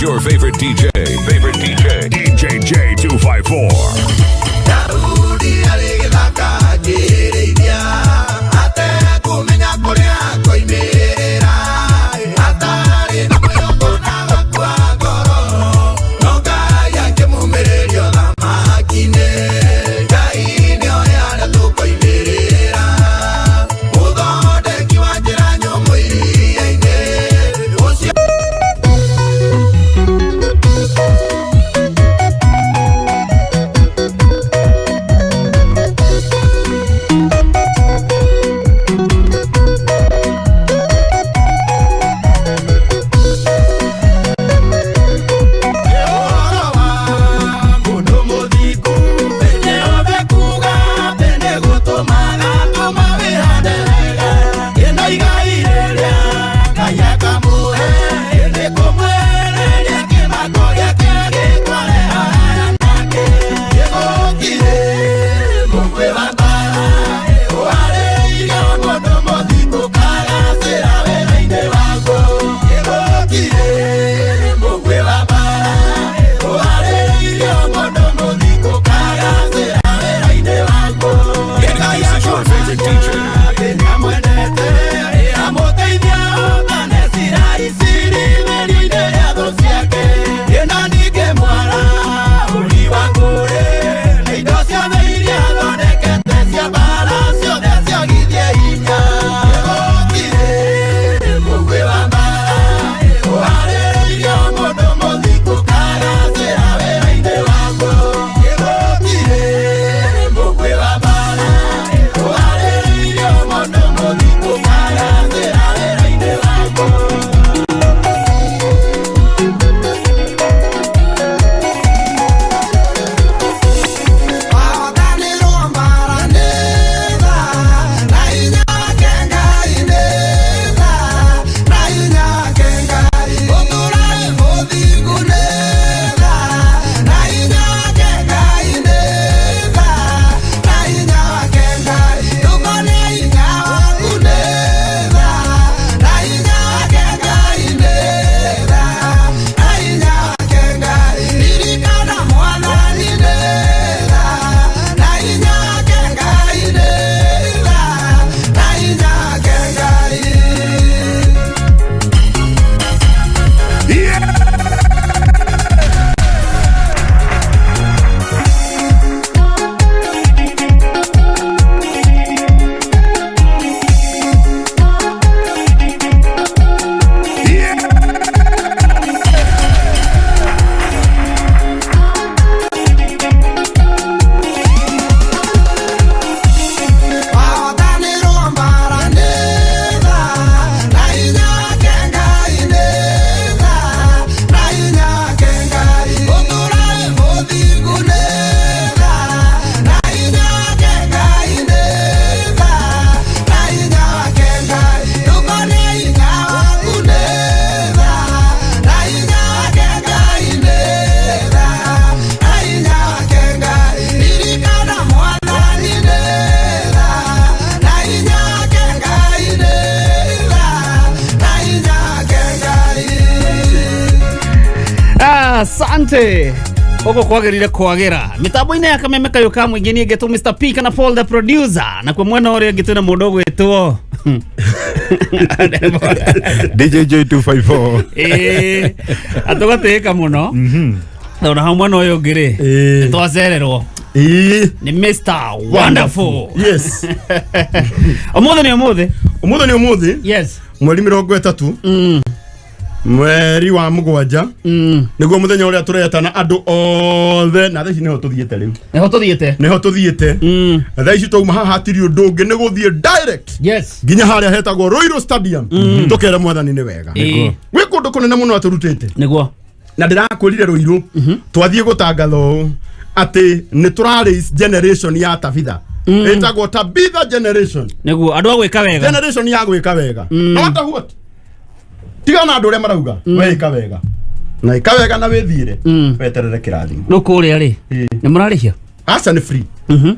is your favorite DJ. Favorite DJ. DJ J254. Daudi arĩ gĩthaka akĩrĩithia, atekũmenya kũrĩa akoimĩrĩra. Atarĩ na mwĩhoko na agakua ngoro, no Ngai akĩmumĩrĩria ũthamaki-inĩ. Ngai nĩoĩ harĩa tũkoimĩrĩra, mũthondeki wa njĩra nyũmũ iria-inĩ. Ũcio This is your favorite DJ. Asante uguo kwagirire kwagira mitambo-inĩ ya kameme kayũ ka mũingĩ niĩ ngetwo Mr P kana Paul the producer na kwa mwena ũrĩa ũngĩ twĩna mũndũ ũgwĩtwo DJ J254. Ĩĩ atũgatĩĩka mũno na hau mwena ũyũ ũngĩ rĩ nĩtwacererwo nĩ Mr Wonderful. Yes. Ũmũthĩ nĩ ũmũthĩ. Ũmũthĩ nĩ ũmũthĩ. Yes. Mweri 30. Mweri wa 7. Nĩguo mũthenya ũrĩa tũretana andũ othe na thaa ici nĩho tũthiĩte rĩu. Nĩho tũthiĩte. Nĩho tũthiĩte. Na thaa ici twauma haha hatirĩ ũndũ ũngĩ nĩ gũthiĩ direct. Yes. Nginya harĩa hetagwo Ruiru Stadium. Tũkere mwathani nĩ wega. Ĩĩ. Gwĩ kũndũ kũnene mũno atũrutĩte. Nĩguo. Na ndĩrakwĩrire Ruiru twathiĩ gũtangatha ũũ atĩ nĩ tũra raise generation ya Tabitha. Ĩtagwo Tabitha generation. Nĩguo andũ a gwĩka wega. Generation ya gwĩka wega. No matter what. Tiga na andũ ũrĩa marauga weka wega. Na ĩka wega na wĩthiĩre weterere kĩrathimo. Rĩu kũrĩa rĩ nĩ mũrarĩhia? Aca nĩ free.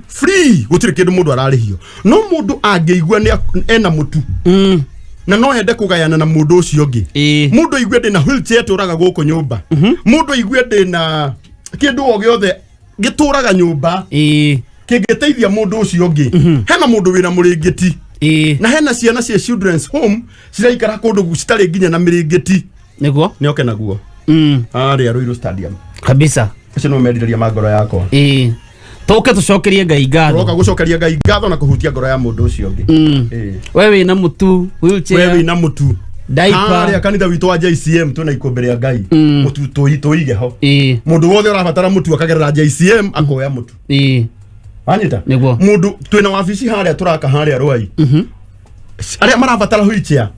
Free gũtirĩ kĩndũ mũndũ ararĩhio. No mũndũ angĩigua nĩ ena mũtu. Na no ende kũgayana na mũndũ ũcio ũngĩ. Mũndũ aigue ndĩna wheelchair ĩtũraga gũkũ nyũmba, mũndũ aigue ndĩna kĩndũ o gĩothe gĩtũraga nyũmba kĩngĩteithia mũndũ ũcio ũngĩ. Hena mũndũ wĩna mũrĩngĩti, na hena ciana cia children's home ciraikara kũndũ citarĩ nginya na mĩrĩngĩti. Nĩguo nĩ oke naguo harĩa Ruiru Stadium. Kabisa. Acio nĩmo merirĩria ma ngoro yakwa. Tũke tũcokerie Ngai ngatho. Tũroka gũcokeria Ngai ngatho na kũhutia ngoro ya mũndũ ũcio ũngĩ. We wĩna mũtu, wheelchair, we wĩna mũtu, diaper. Harĩa kanitha witũ wa JCM twĩna ikũmbĩ rĩa Ngai, mũtu tũige ho. Mũndũ wothe ũrabatara mũtu akagerera JCM akoya mũtu. Wanyita? Nĩguo. Mũndũ twĩna wabici harĩa tũraka harĩa Rwai, arĩa marabatara wheelchair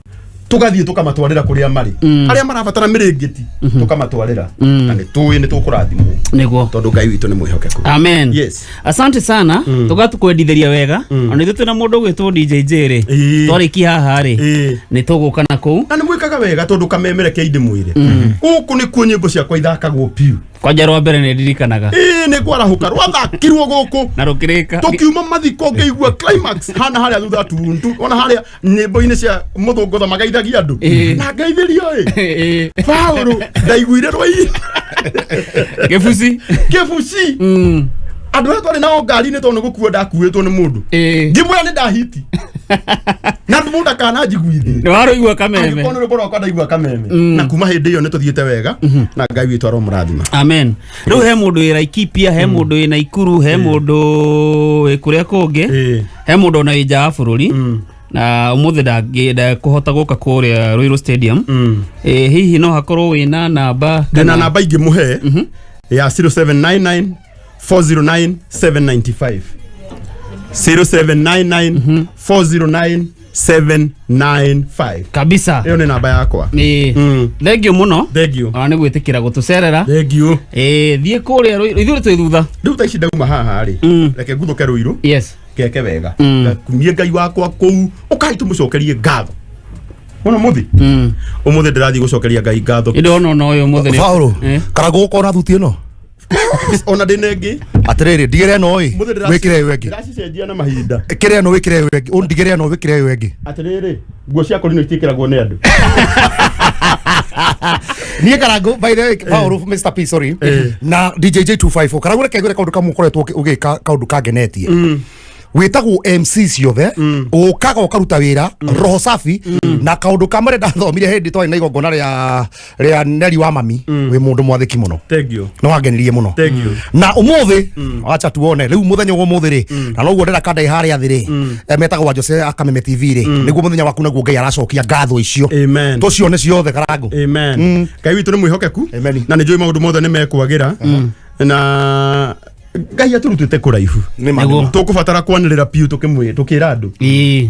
tũgathiĩ tũkamatwarĩra kũrĩa marĩ, arĩa marabatara mĩrĩngĩti tũkamatwarĩra, na nĩ tũĩ nĩ tũkũrathimwo. Nĩguo. Tondũ Ngai witũ nĩ mwĩhokeku. Amen. Yes. Asante sana. Tũgatukwendithĩria wega. Ona ithuĩ twĩna mũndũ ũgwĩtwo DJ J rĩ, twarĩkia haha rĩ, nĩ tũgũka na kũu. Na nĩ mwĩkaga wega tondũ kamemere ke ndĩmwĩre gũkũ nĩkuo nyĩmbo ciakwa ithakagwo piũ. Kwanja rwa mbere nĩ ndirikanaga. Ĩĩ, nĩ kwarahũka rwathakirwo gũkũ na rũkĩrĩka. Tũkiuma mathiko ngĩigua climax hana harĩa thutha tuntu, ona harĩa nyĩmbo-inĩ cia mũthũngũtha magaithagia andũ na ngaithĩrio ĩ Paũlũ ndaiguire rwai Gĩbuci. Gĩbuci. Andũ arĩa twarĩ nao ngari-inĩ tondũ nĩ gũkuo ndakuĩtwo nĩ mũndũ, ngĩmwĩra nĩ ndahiti na mũndũ akananjiguithie. Nĩ warũigua kameme. Angĩkorwo nĩ rwĩmbo rwakwa ndaigua kameme. Na kuma hĩndĩ ĩyo nĩ tũthiĩte wega na Ngai witũ aromũrathima. Amen. Rĩu he mũndũ wĩ Laikipia, he mũndũ wĩ Naikuru, he mũndũ wĩ kũrĩa kũngĩ, he mũndũ ona wĩ nja wa bũrũri, na ũmũthĩ ndakũhota gũka kũrĩa Ruiru Stadium. Hihi no hakorwo wĩna namba? Ndĩna namba ingĩmũhe ya 0799 409 795, 0799 409 795. Kabisa. Ĩyo nĩ namba yakwa. Thank you mũno. Thank you. Ona nĩ gwĩtĩkĩra gũtũcerera. Thank you. Thiĩ kũrĩa Ruiru, ithuĩ twĩ thutha. Rĩu thaa ici ndauma haha rĩ, reke nguthũke Ruiru. Yes. Ngeke wega, ngakumie Ngai wakwa kũu, ũkai tũmũcokerie ngatho mũno mũthi. Ũmũthĩ ndĩrathiĩ gũcokeria Ngai ngatho. Ĩndĩ ona ona ũyũ ũmũthĩ nĩ- Paũlũ, karangũ gũkorwo na thuti ĩno? Ona ndĩna ĩngĩ. Atĩrĩrĩ, ndigĩre ĩno ĩ, Mũthĩ wĩkĩre ĩyo ĩngĩ. Ndĩracicenjia na mahinda. Ĩkĩre ĩno wĩkĩre ĩyo ĩngĩ, ũndigĩre ĩno wĩkĩre ĩyo ĩngĩ. Atĩrĩrĩ, nguo cia korino itiĩkĩragwo nĩ andũ. Niĩ karangũ, by the way, Paũlũ, Mr P, sorry, na DJ J254, karangũ, reke ngwĩre kaũndũ kamwe ũkoretwo ũgĩka, kaũndũ kangenetie. Wĩtagwo MC ciothe, ũkaga ũkaruta wĩra roho safi, na kaũndũ kamwe ndathomire hĩndĩ twarĩ na igongona rĩa Neri wa mami, wĩ mũndũ mwathĩki mũno. Thank you. Nĩ wangenirie mũno. Thank you. Na ũmũthĩ wacha tuone rĩu mũthenya wa ũmũthĩ rĩ, na noguo ndĩra kanda harĩa thĩ rĩ, metagwo wa Jose Akameme TV rĩ, nĩguo mũthenya waku naguo Ngai aracokia ngatho icio. Amen. Tũcione ciothe, karangũ. Amen. Ngai witũ nĩ mwĩhokeku na nĩ njũĩ maũndũ mothe nĩ mekwagĩra, na Ngai atũrutĩte kũraihu. Tũkũbatara kwanĩrĩra piũ tũkĩra andũ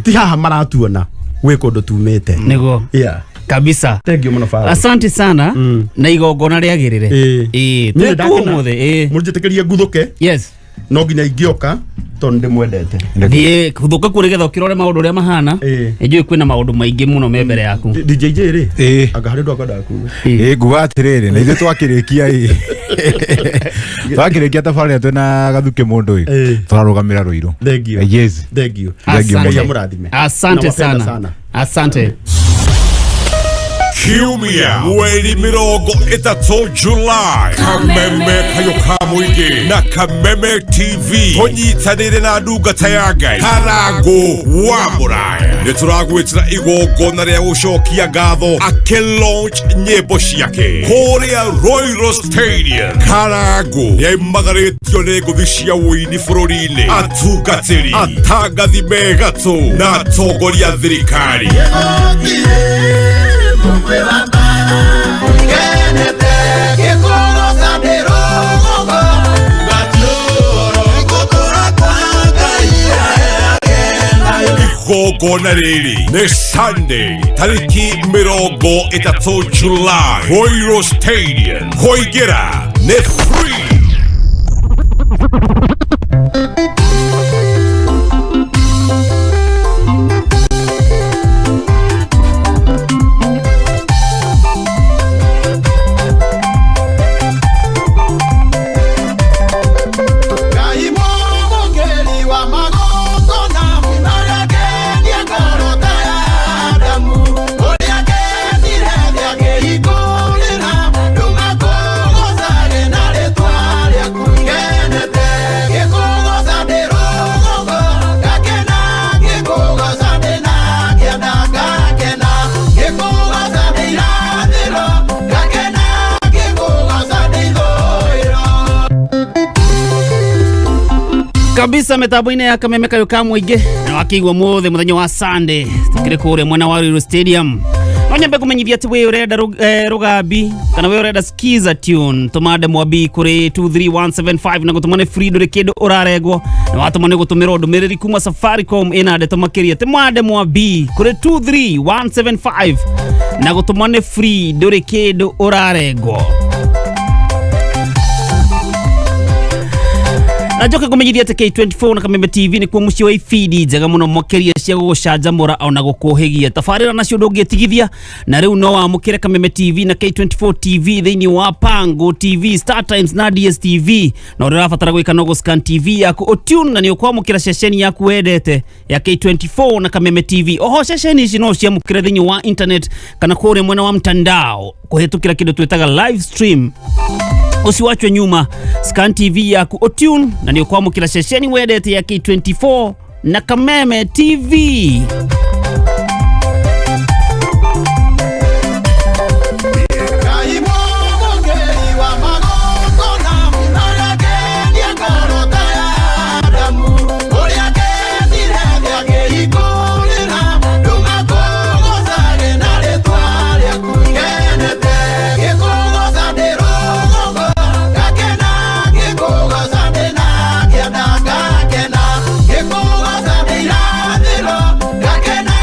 ti haha maratuona gwĩ kũndũ tumĩte. Nĩguo. Yeah. Kabisa. Thank you mũno Paũlũ. Asante sana na igongona rĩagĩrĩre. Niĩ Twĩ kuo ndakena. ũmũthĩ. Mũnjĩtĩkĩrie nguthũke. Yes. No nginya ingĩoka tondũ ndĩmwendete. Thiĩ huthũka kuo nĩgetha ũkĩrore maũndũ ũrĩa mahana. Nĩnjũĩ kwĩna maũndũ maingĩ mũno me mbere yaku. DJ J rĩ, anga harĩ ũndũ akwendaga kuga? Ĩ, nguga atĩrĩrĩ, na ithuĩ twakĩrĩkia ĩ, twakĩrĩkia tabarĩra twĩna gathukĩ mũndũ ĩ, tũrarũgamĩra Ruiru. Thank you. Yes. Thank you. Thank you Ngai mũno. amũrathime. Asante Nawapenda sana. Asante. Kiumia mweri 30 Julai, Kameme kayo ka mũingĩ na Kameme TV tũnyitanĩire na ndungata ya Ngai Karangũ wa Mũraya nĩ tũragwĩtĩra igongona rĩa gũcokia ngatho akĩlaunch nyĩmbo ciake kũrĩa Royal Stadium. Karangũ nĩaimagarĩtio nĩ ngũthi cia ũini bũrũri-inĩ, atungatĩri, atangathi megatũ na atongoria a thirikari. Igongona rĩrĩ nĩ Sunday tarĩki 30 July, Royal Stadium. Kũingĩra nĩ free. Ngai mũmũkĩri wa magongona, mũnaragenia ngoro ta ya Adamu. Kabisa mitambo-inĩ ya Kameme kayũ ka mũingĩ na wakĩigua mũthĩ mũthenya wa Sunday tukĩrĩ kũrĩa mwena wa Ruiru Stadium. No nyambe kũmenyithia atĩ wĩ ũrenda rũgambi kana wĩ ũrenda skiza tune, tũma ndemwa B kũrĩ 23175 na gũtũma nĩ free, ndũrĩ kĩndũ ũrarengwo, na watũma nĩ gũtũmĩrwo ndũmĩrĩri kuma Safaricom ĩna ndeto makĩria. Tũma ndemwa B kũrĩ 23175 na gũtũma nĩ free, ndũrĩ kĩndũ ũrarengwo. Na njoke kũmenyithia atĩ K24 na Kameme TV nĩkuo mũciĩ wa ibindi njega mũno makĩria cia gũgũcanjamũra ona gũkũhĩgia. Tabarĩra nacio ndũngĩtigithia, na rĩu no wamũkĩre Kameme TV na K24 TV thĩinĩ wa Pango TV, Star Times na DSTV. Na ũrĩa ũrabatara gwĩka no gũscan TV yaku, ũtune, na nĩ ũkwamũkĩra ceceni yaku wendete ya K24 na Kameme TV. Oho ceceni ici no ũciamũkĩre thĩinĩ wa internet kana kũrĩa mwena wa mtandao kũhĩtũkĩra kĩndũ twĩtaga live stream. Usiwachwe nyuma, scan TV yaku, utune, na nĩ ũkwamũkĩra ceceni wendete ya K24 na Kameme TV. Ngakena.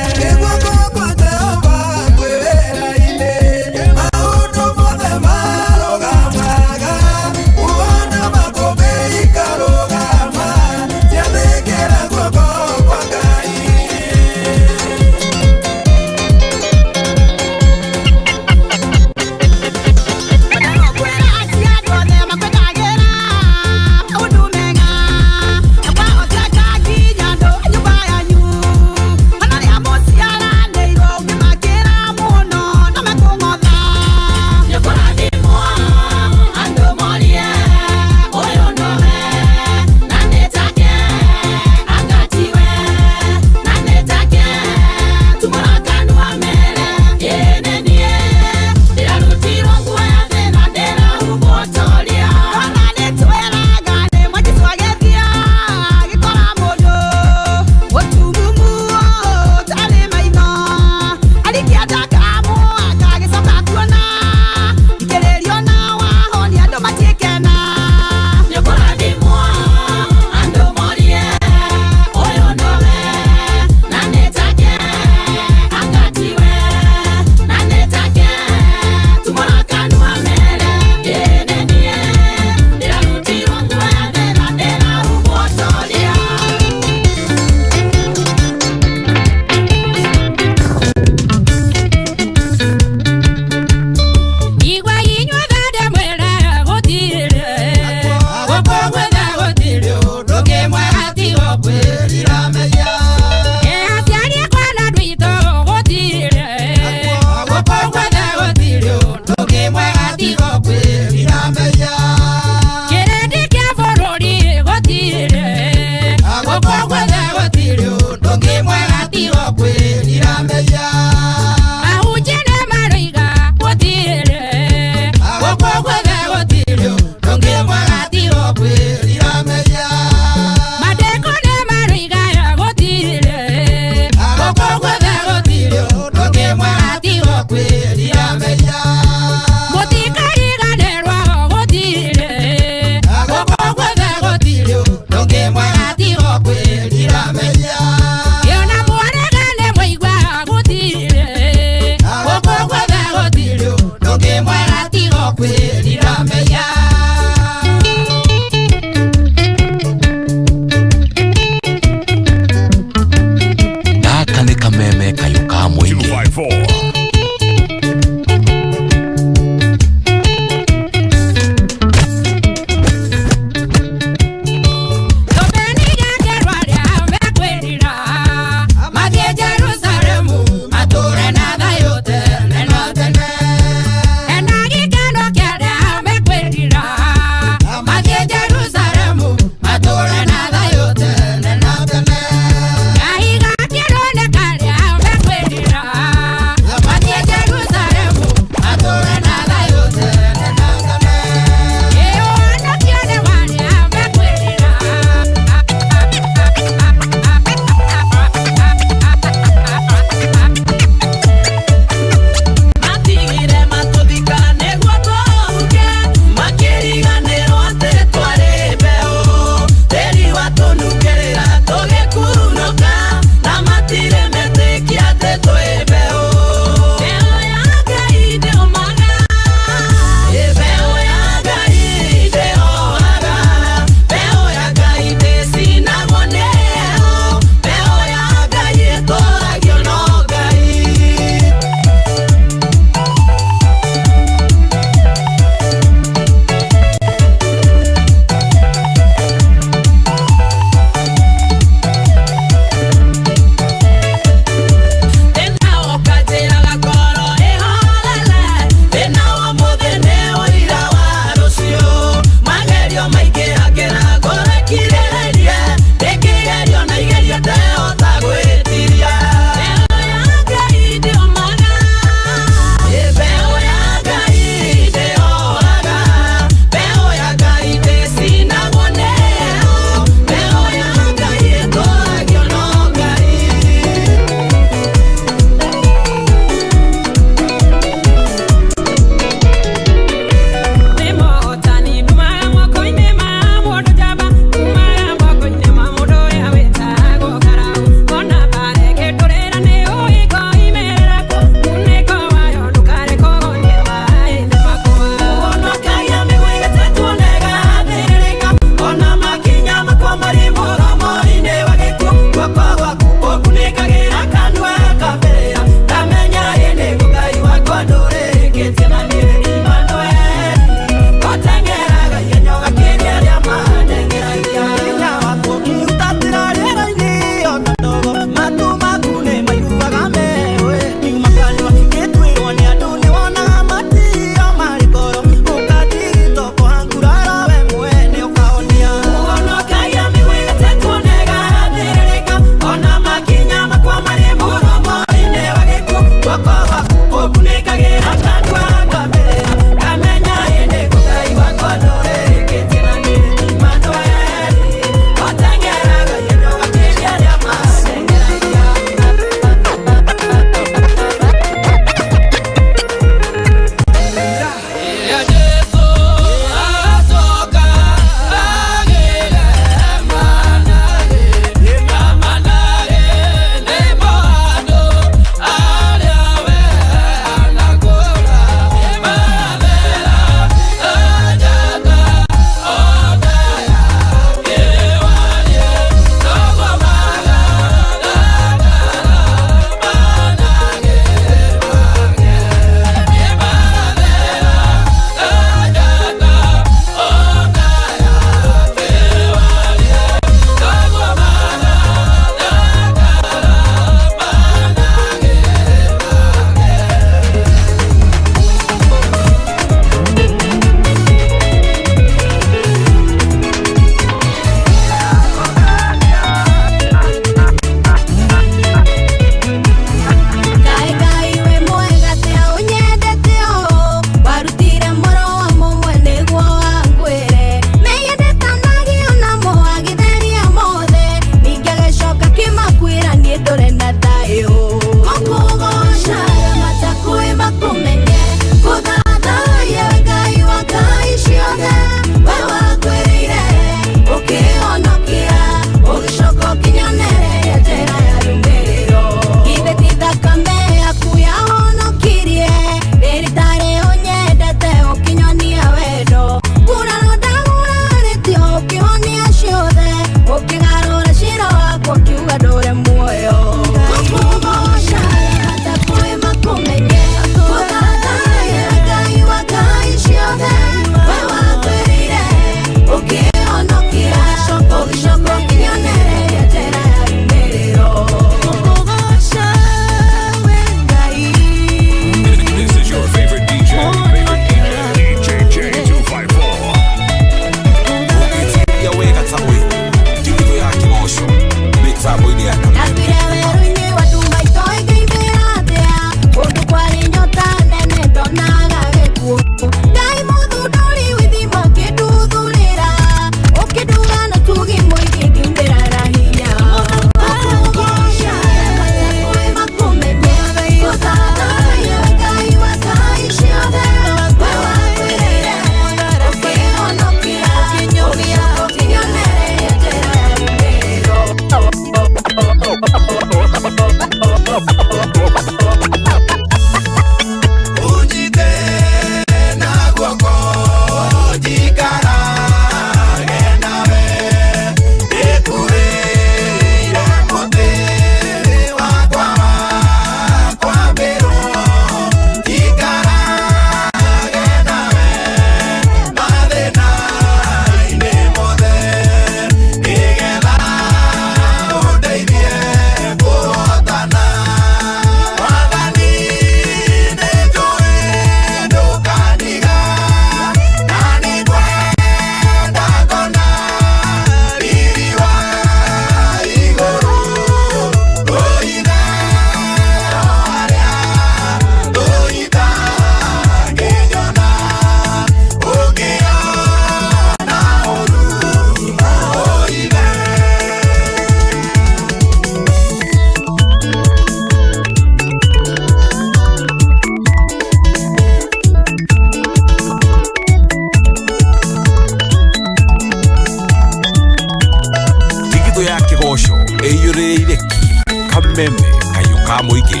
Kameme kayũ ka mũingĩ.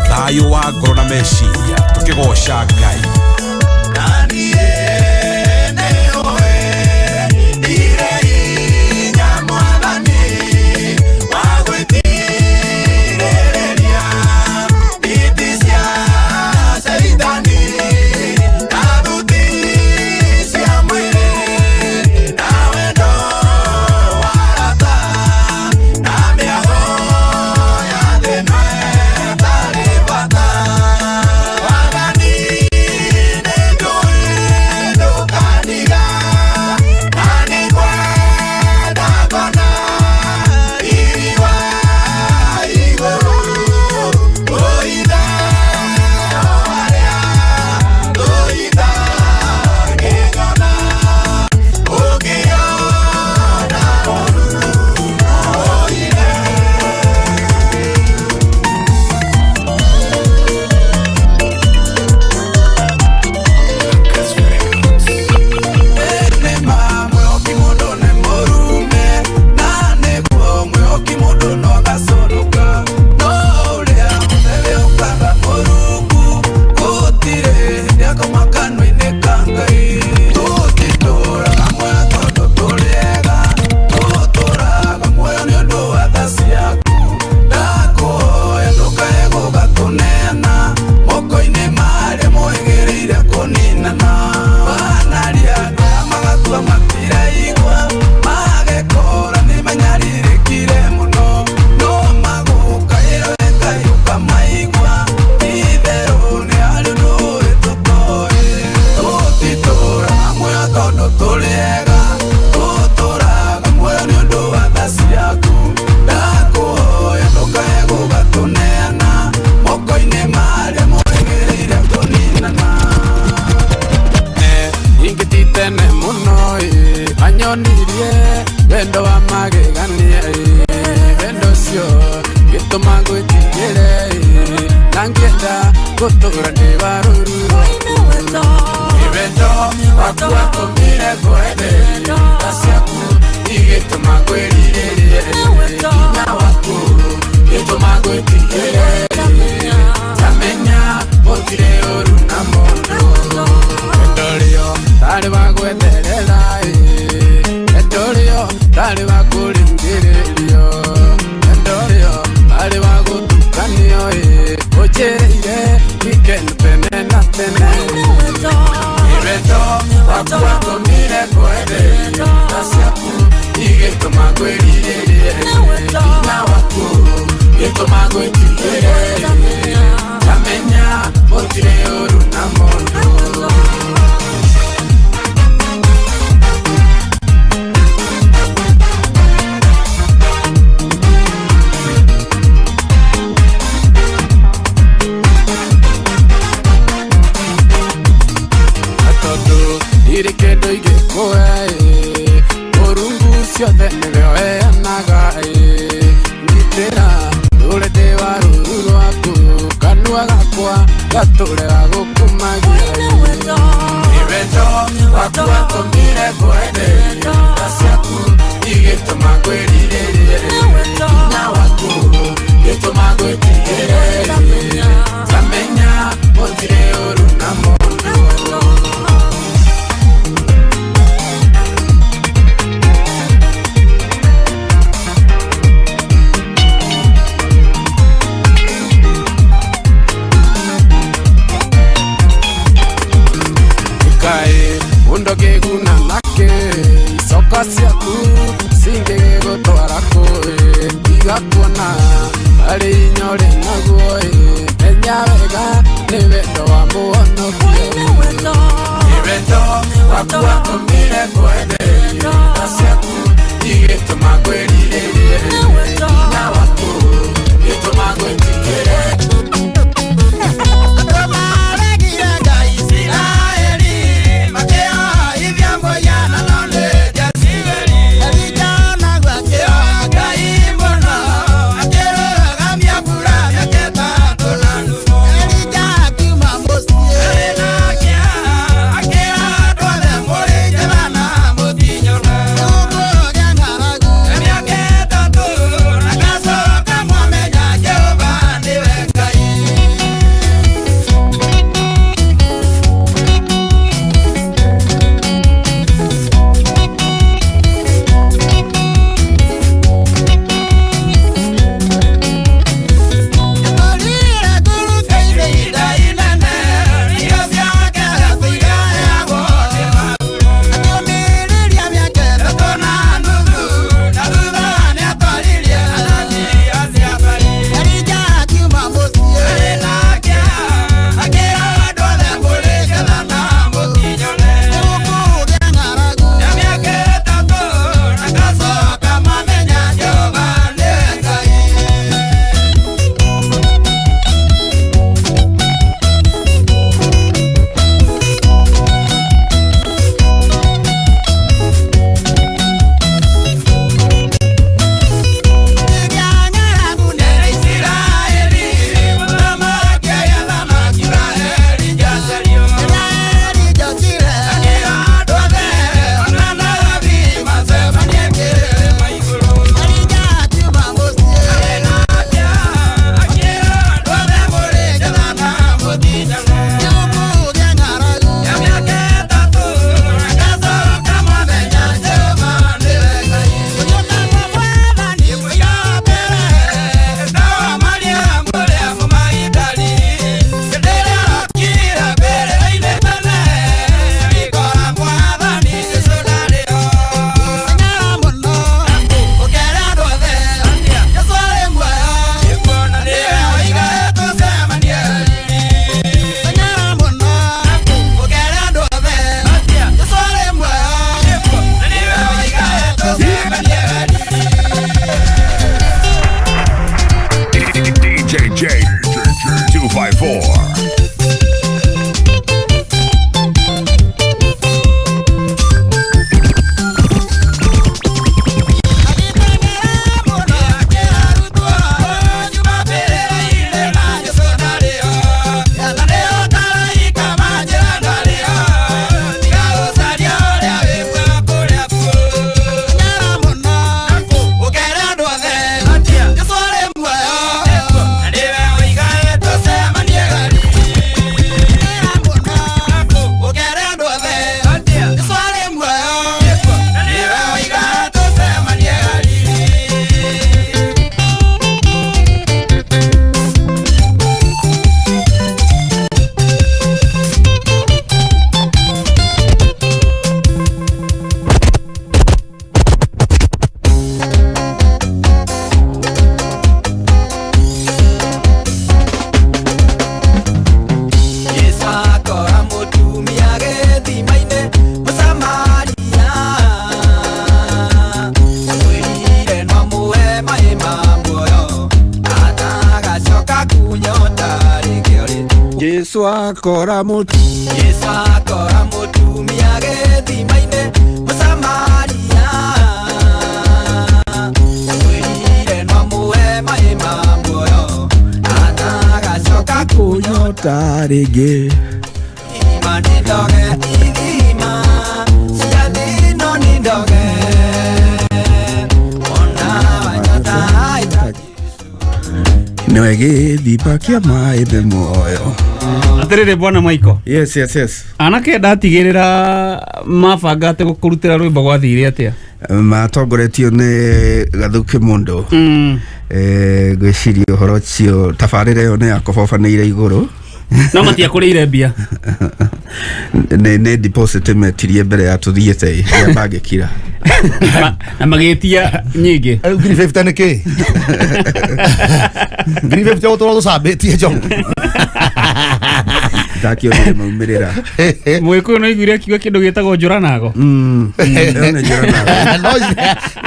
Thayũ wa ngoro na meciria tũkĩgoca Ngai. Akira Akora mũtu Yesu akora mũtumia gĩthima-inĩ Mũsamaria Mwĩrire no amũhe maĩ ma muoyo Atagacoka kũnyota rĩngĩ. Ithima nĩ ndoge ithima cia thĩ no nĩ ndoge Ona wanyota ita Nĩwe gĩthima kĩa maĩ me muoyo. Atĩrĩrĩ bwana Michael. Yes, yes, yes. Anake ndatigĩrĩra mabanga atĩ gũkũrutĩra rwĩmbo gwathire atĩa? Matongoretio nĩ Gathuki Mũndũ. Ngwĩciria ũhoro ũcio tabarĩra ĩyo nĩ yakobobanĩire igũrũ. No matiakũrĩire mbia. Nĩ deposit metirie mbere ya tũthiĩte ĩ mangĩkira. Na magĩtia nyingĩ. Rĩu 350 nĩ kĩ? 350 gũtũra tũcambĩtie njogu. Ndakĩonire maumĩrĩra. Mũgĩkũyũ no aiguire akiuga kĩndũ gĩtagwo njũranago. Ĩyo nĩ njũranago. No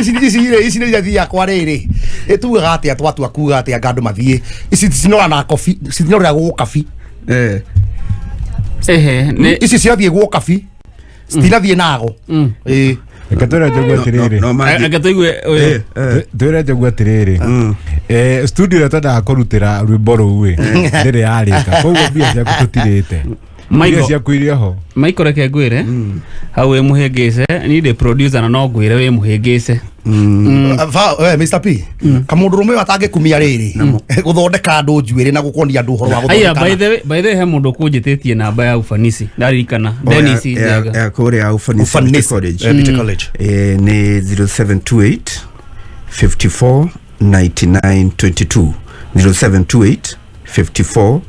ici ici rĩ ici nĩ iria thiaga kwa rĩrĩ ĩtugaga atĩa twatua kuga atĩa anga andũ mathiĩ ici cinora na kobi cinorera gũkũ kabi. Ehe, nĩ ici ciathiĩ gũkũ kabi citinathiĩ nago. Ĩĩ. Reke twĩre Njogu atĩrĩrĩ. Reke tũigue ũyũ. Twĩre Njogu atĩrĩrĩ. Studio ĩrĩa twendaga kũrutĩra rwĩmbo rũu ĩ ndĩrĩ yarĩka koguo mbia ciaku tũtirĩte. Mbia ciaku irĩ ho. Michael reke ngwĩre hau wĩ mũhĩngĩce niĩ ndĩ producer na no ngwĩre wĩ mũhĩngĩce. Mr P kamũndũ rũme ũyũ atangĩkumia rĩrĩ gũthondeka andũ njuĩrĩ na gũkonia andũ ũhoro wa Aya, gũthondekana. by the way, by the way he mũndũ ũkũnjĩtĩtie namba ya ufanisi ndaririkana Dennis Njenga. Ya kũrĩa Ufanisi Beauty College. Beauty College. Nĩ 0728 54 99 22 0728 54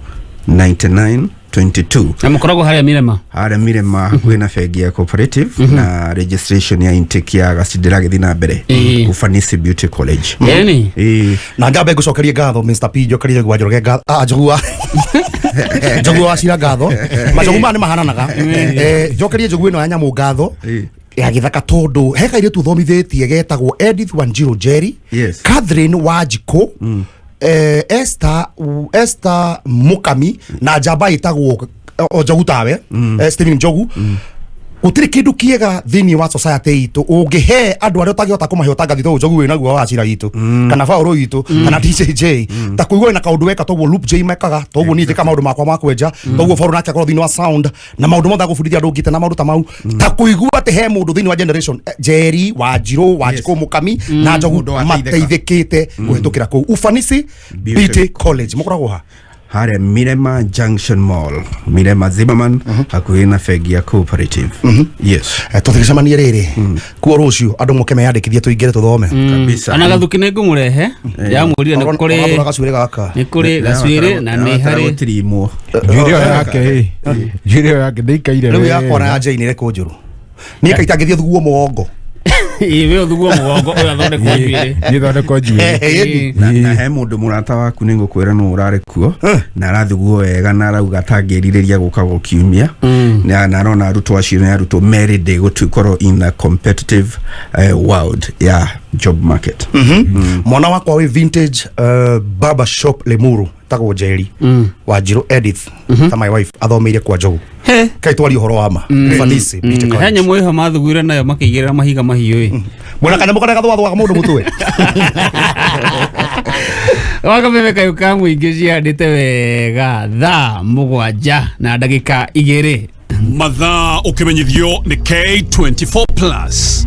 99 22. Na mũkoragwo harĩa Mirema. Harĩa Mirema hakuhĩ na bengi ya Cooperative na registration ya intake ya August ndĩragĩthiĩ na mbere. Ufanisi Beauty College. Ĩni. Ĩĩ. Na njambe ngũcokerie ngatho Mr P njokerie Njogu wa Njoroge ngatho ah Njogu wa Njogu wa Cira ngatho macogu maya nĩ mahananaga. Njokerie Njogu ĩno ya nyamũ ngatho ya gĩthaka tondũ he kairĩtu ũthomithĩtie getagwo Edith Wanjiru Njeri. Yes. Catherine Wanjikũ, Esther Mukami na njamba ĩtagwo o Njogu tawe, Stephen Njogu. Gũtirĩ kĩndũ kĩega thĩinĩ wa society itũ ũngĩhe andũ arĩa ũtangĩhota kũmahe ũtangathi tondũ Njogu wĩ naguo wa Cira itũ kana Baũrũ itũ kana DJJ ta kũigua wĩna kaũndũ weka toguo Loop J mekaga toguo niĩ njĩka maũndũ makwa ma kwenja toguo Baũrũ nake akorwo thĩinĩ wa sound na maũndũ mothe agũbundithia andũ ngite na maũndũ ta mau ta kũigua atĩ he mũndũ thĩinĩ wa generation Njeri Wanjirũ Wanjikũ Mukami na Njogu Mũndũ wateithĩka. mateithĩkĩte kũhĩtũkĩra kũu Ufanisi Beauty College mũkoragwo ha? Harĩa Mirema Junction Mall, Mirema Zimmerman hakuhĩ na bengi ya Cooperative. Yes. Tũtigĩcemanie rĩrĩ kuo rũciũ andũ moke meyandĩkithie tũingĩre tũthome. Kabisa. Ana Gathuki nĩ ngũmũrehe ndĩramwĩrire nĩ kũrĩ Ũrathũra gacuĩrĩ gaka. nĩ kũrĩ gacuĩrĩ na nĩ harĩ gũtirimwo. Njuĩrĩ ĩyo yake ĩ njuĩrĩ ĩyo yake ndĩikaire Rĩu yakwa na ya Jane ĩrĩkũ njũru? Niĩ kaita ngĩthiĩ thuguo mũgongo. Ĩĩ we ũthuguo mũgongo ũyũ athondekwo njuĩrĩ. Niĩ thondekwo njuĩrĩ. Na he mũndũ mũrata waku nĩ ngũkwĩra nũ ũrarĩ kuo na arathuguo wega na arauga atangĩrirĩria gũka gũkiumia na arona arutwo acio nĩ arutwo merĩndĩ gũtuĩkorwo in a competitive world ya job market. Mwana wakwa wĩ vintage barber shop Limuru tagwo Njeri Wanjirũ Edith ta my wife athomeire kwa Njogu. Kai twarie ũhoro wa ma Ufanisi Beauty He College. nyamũ ĩho mathuguire nayo makĩigĩrĩra mahiga mahiũ ĩ. Mwena kanyamũ karĩa gathwathaga mũndũ mũtwe. Wakameme kayũ ka mũingĩ ciandĩte wega thaa 7:02. Mathaa ũkĩmenyithio nĩ K24 Plus.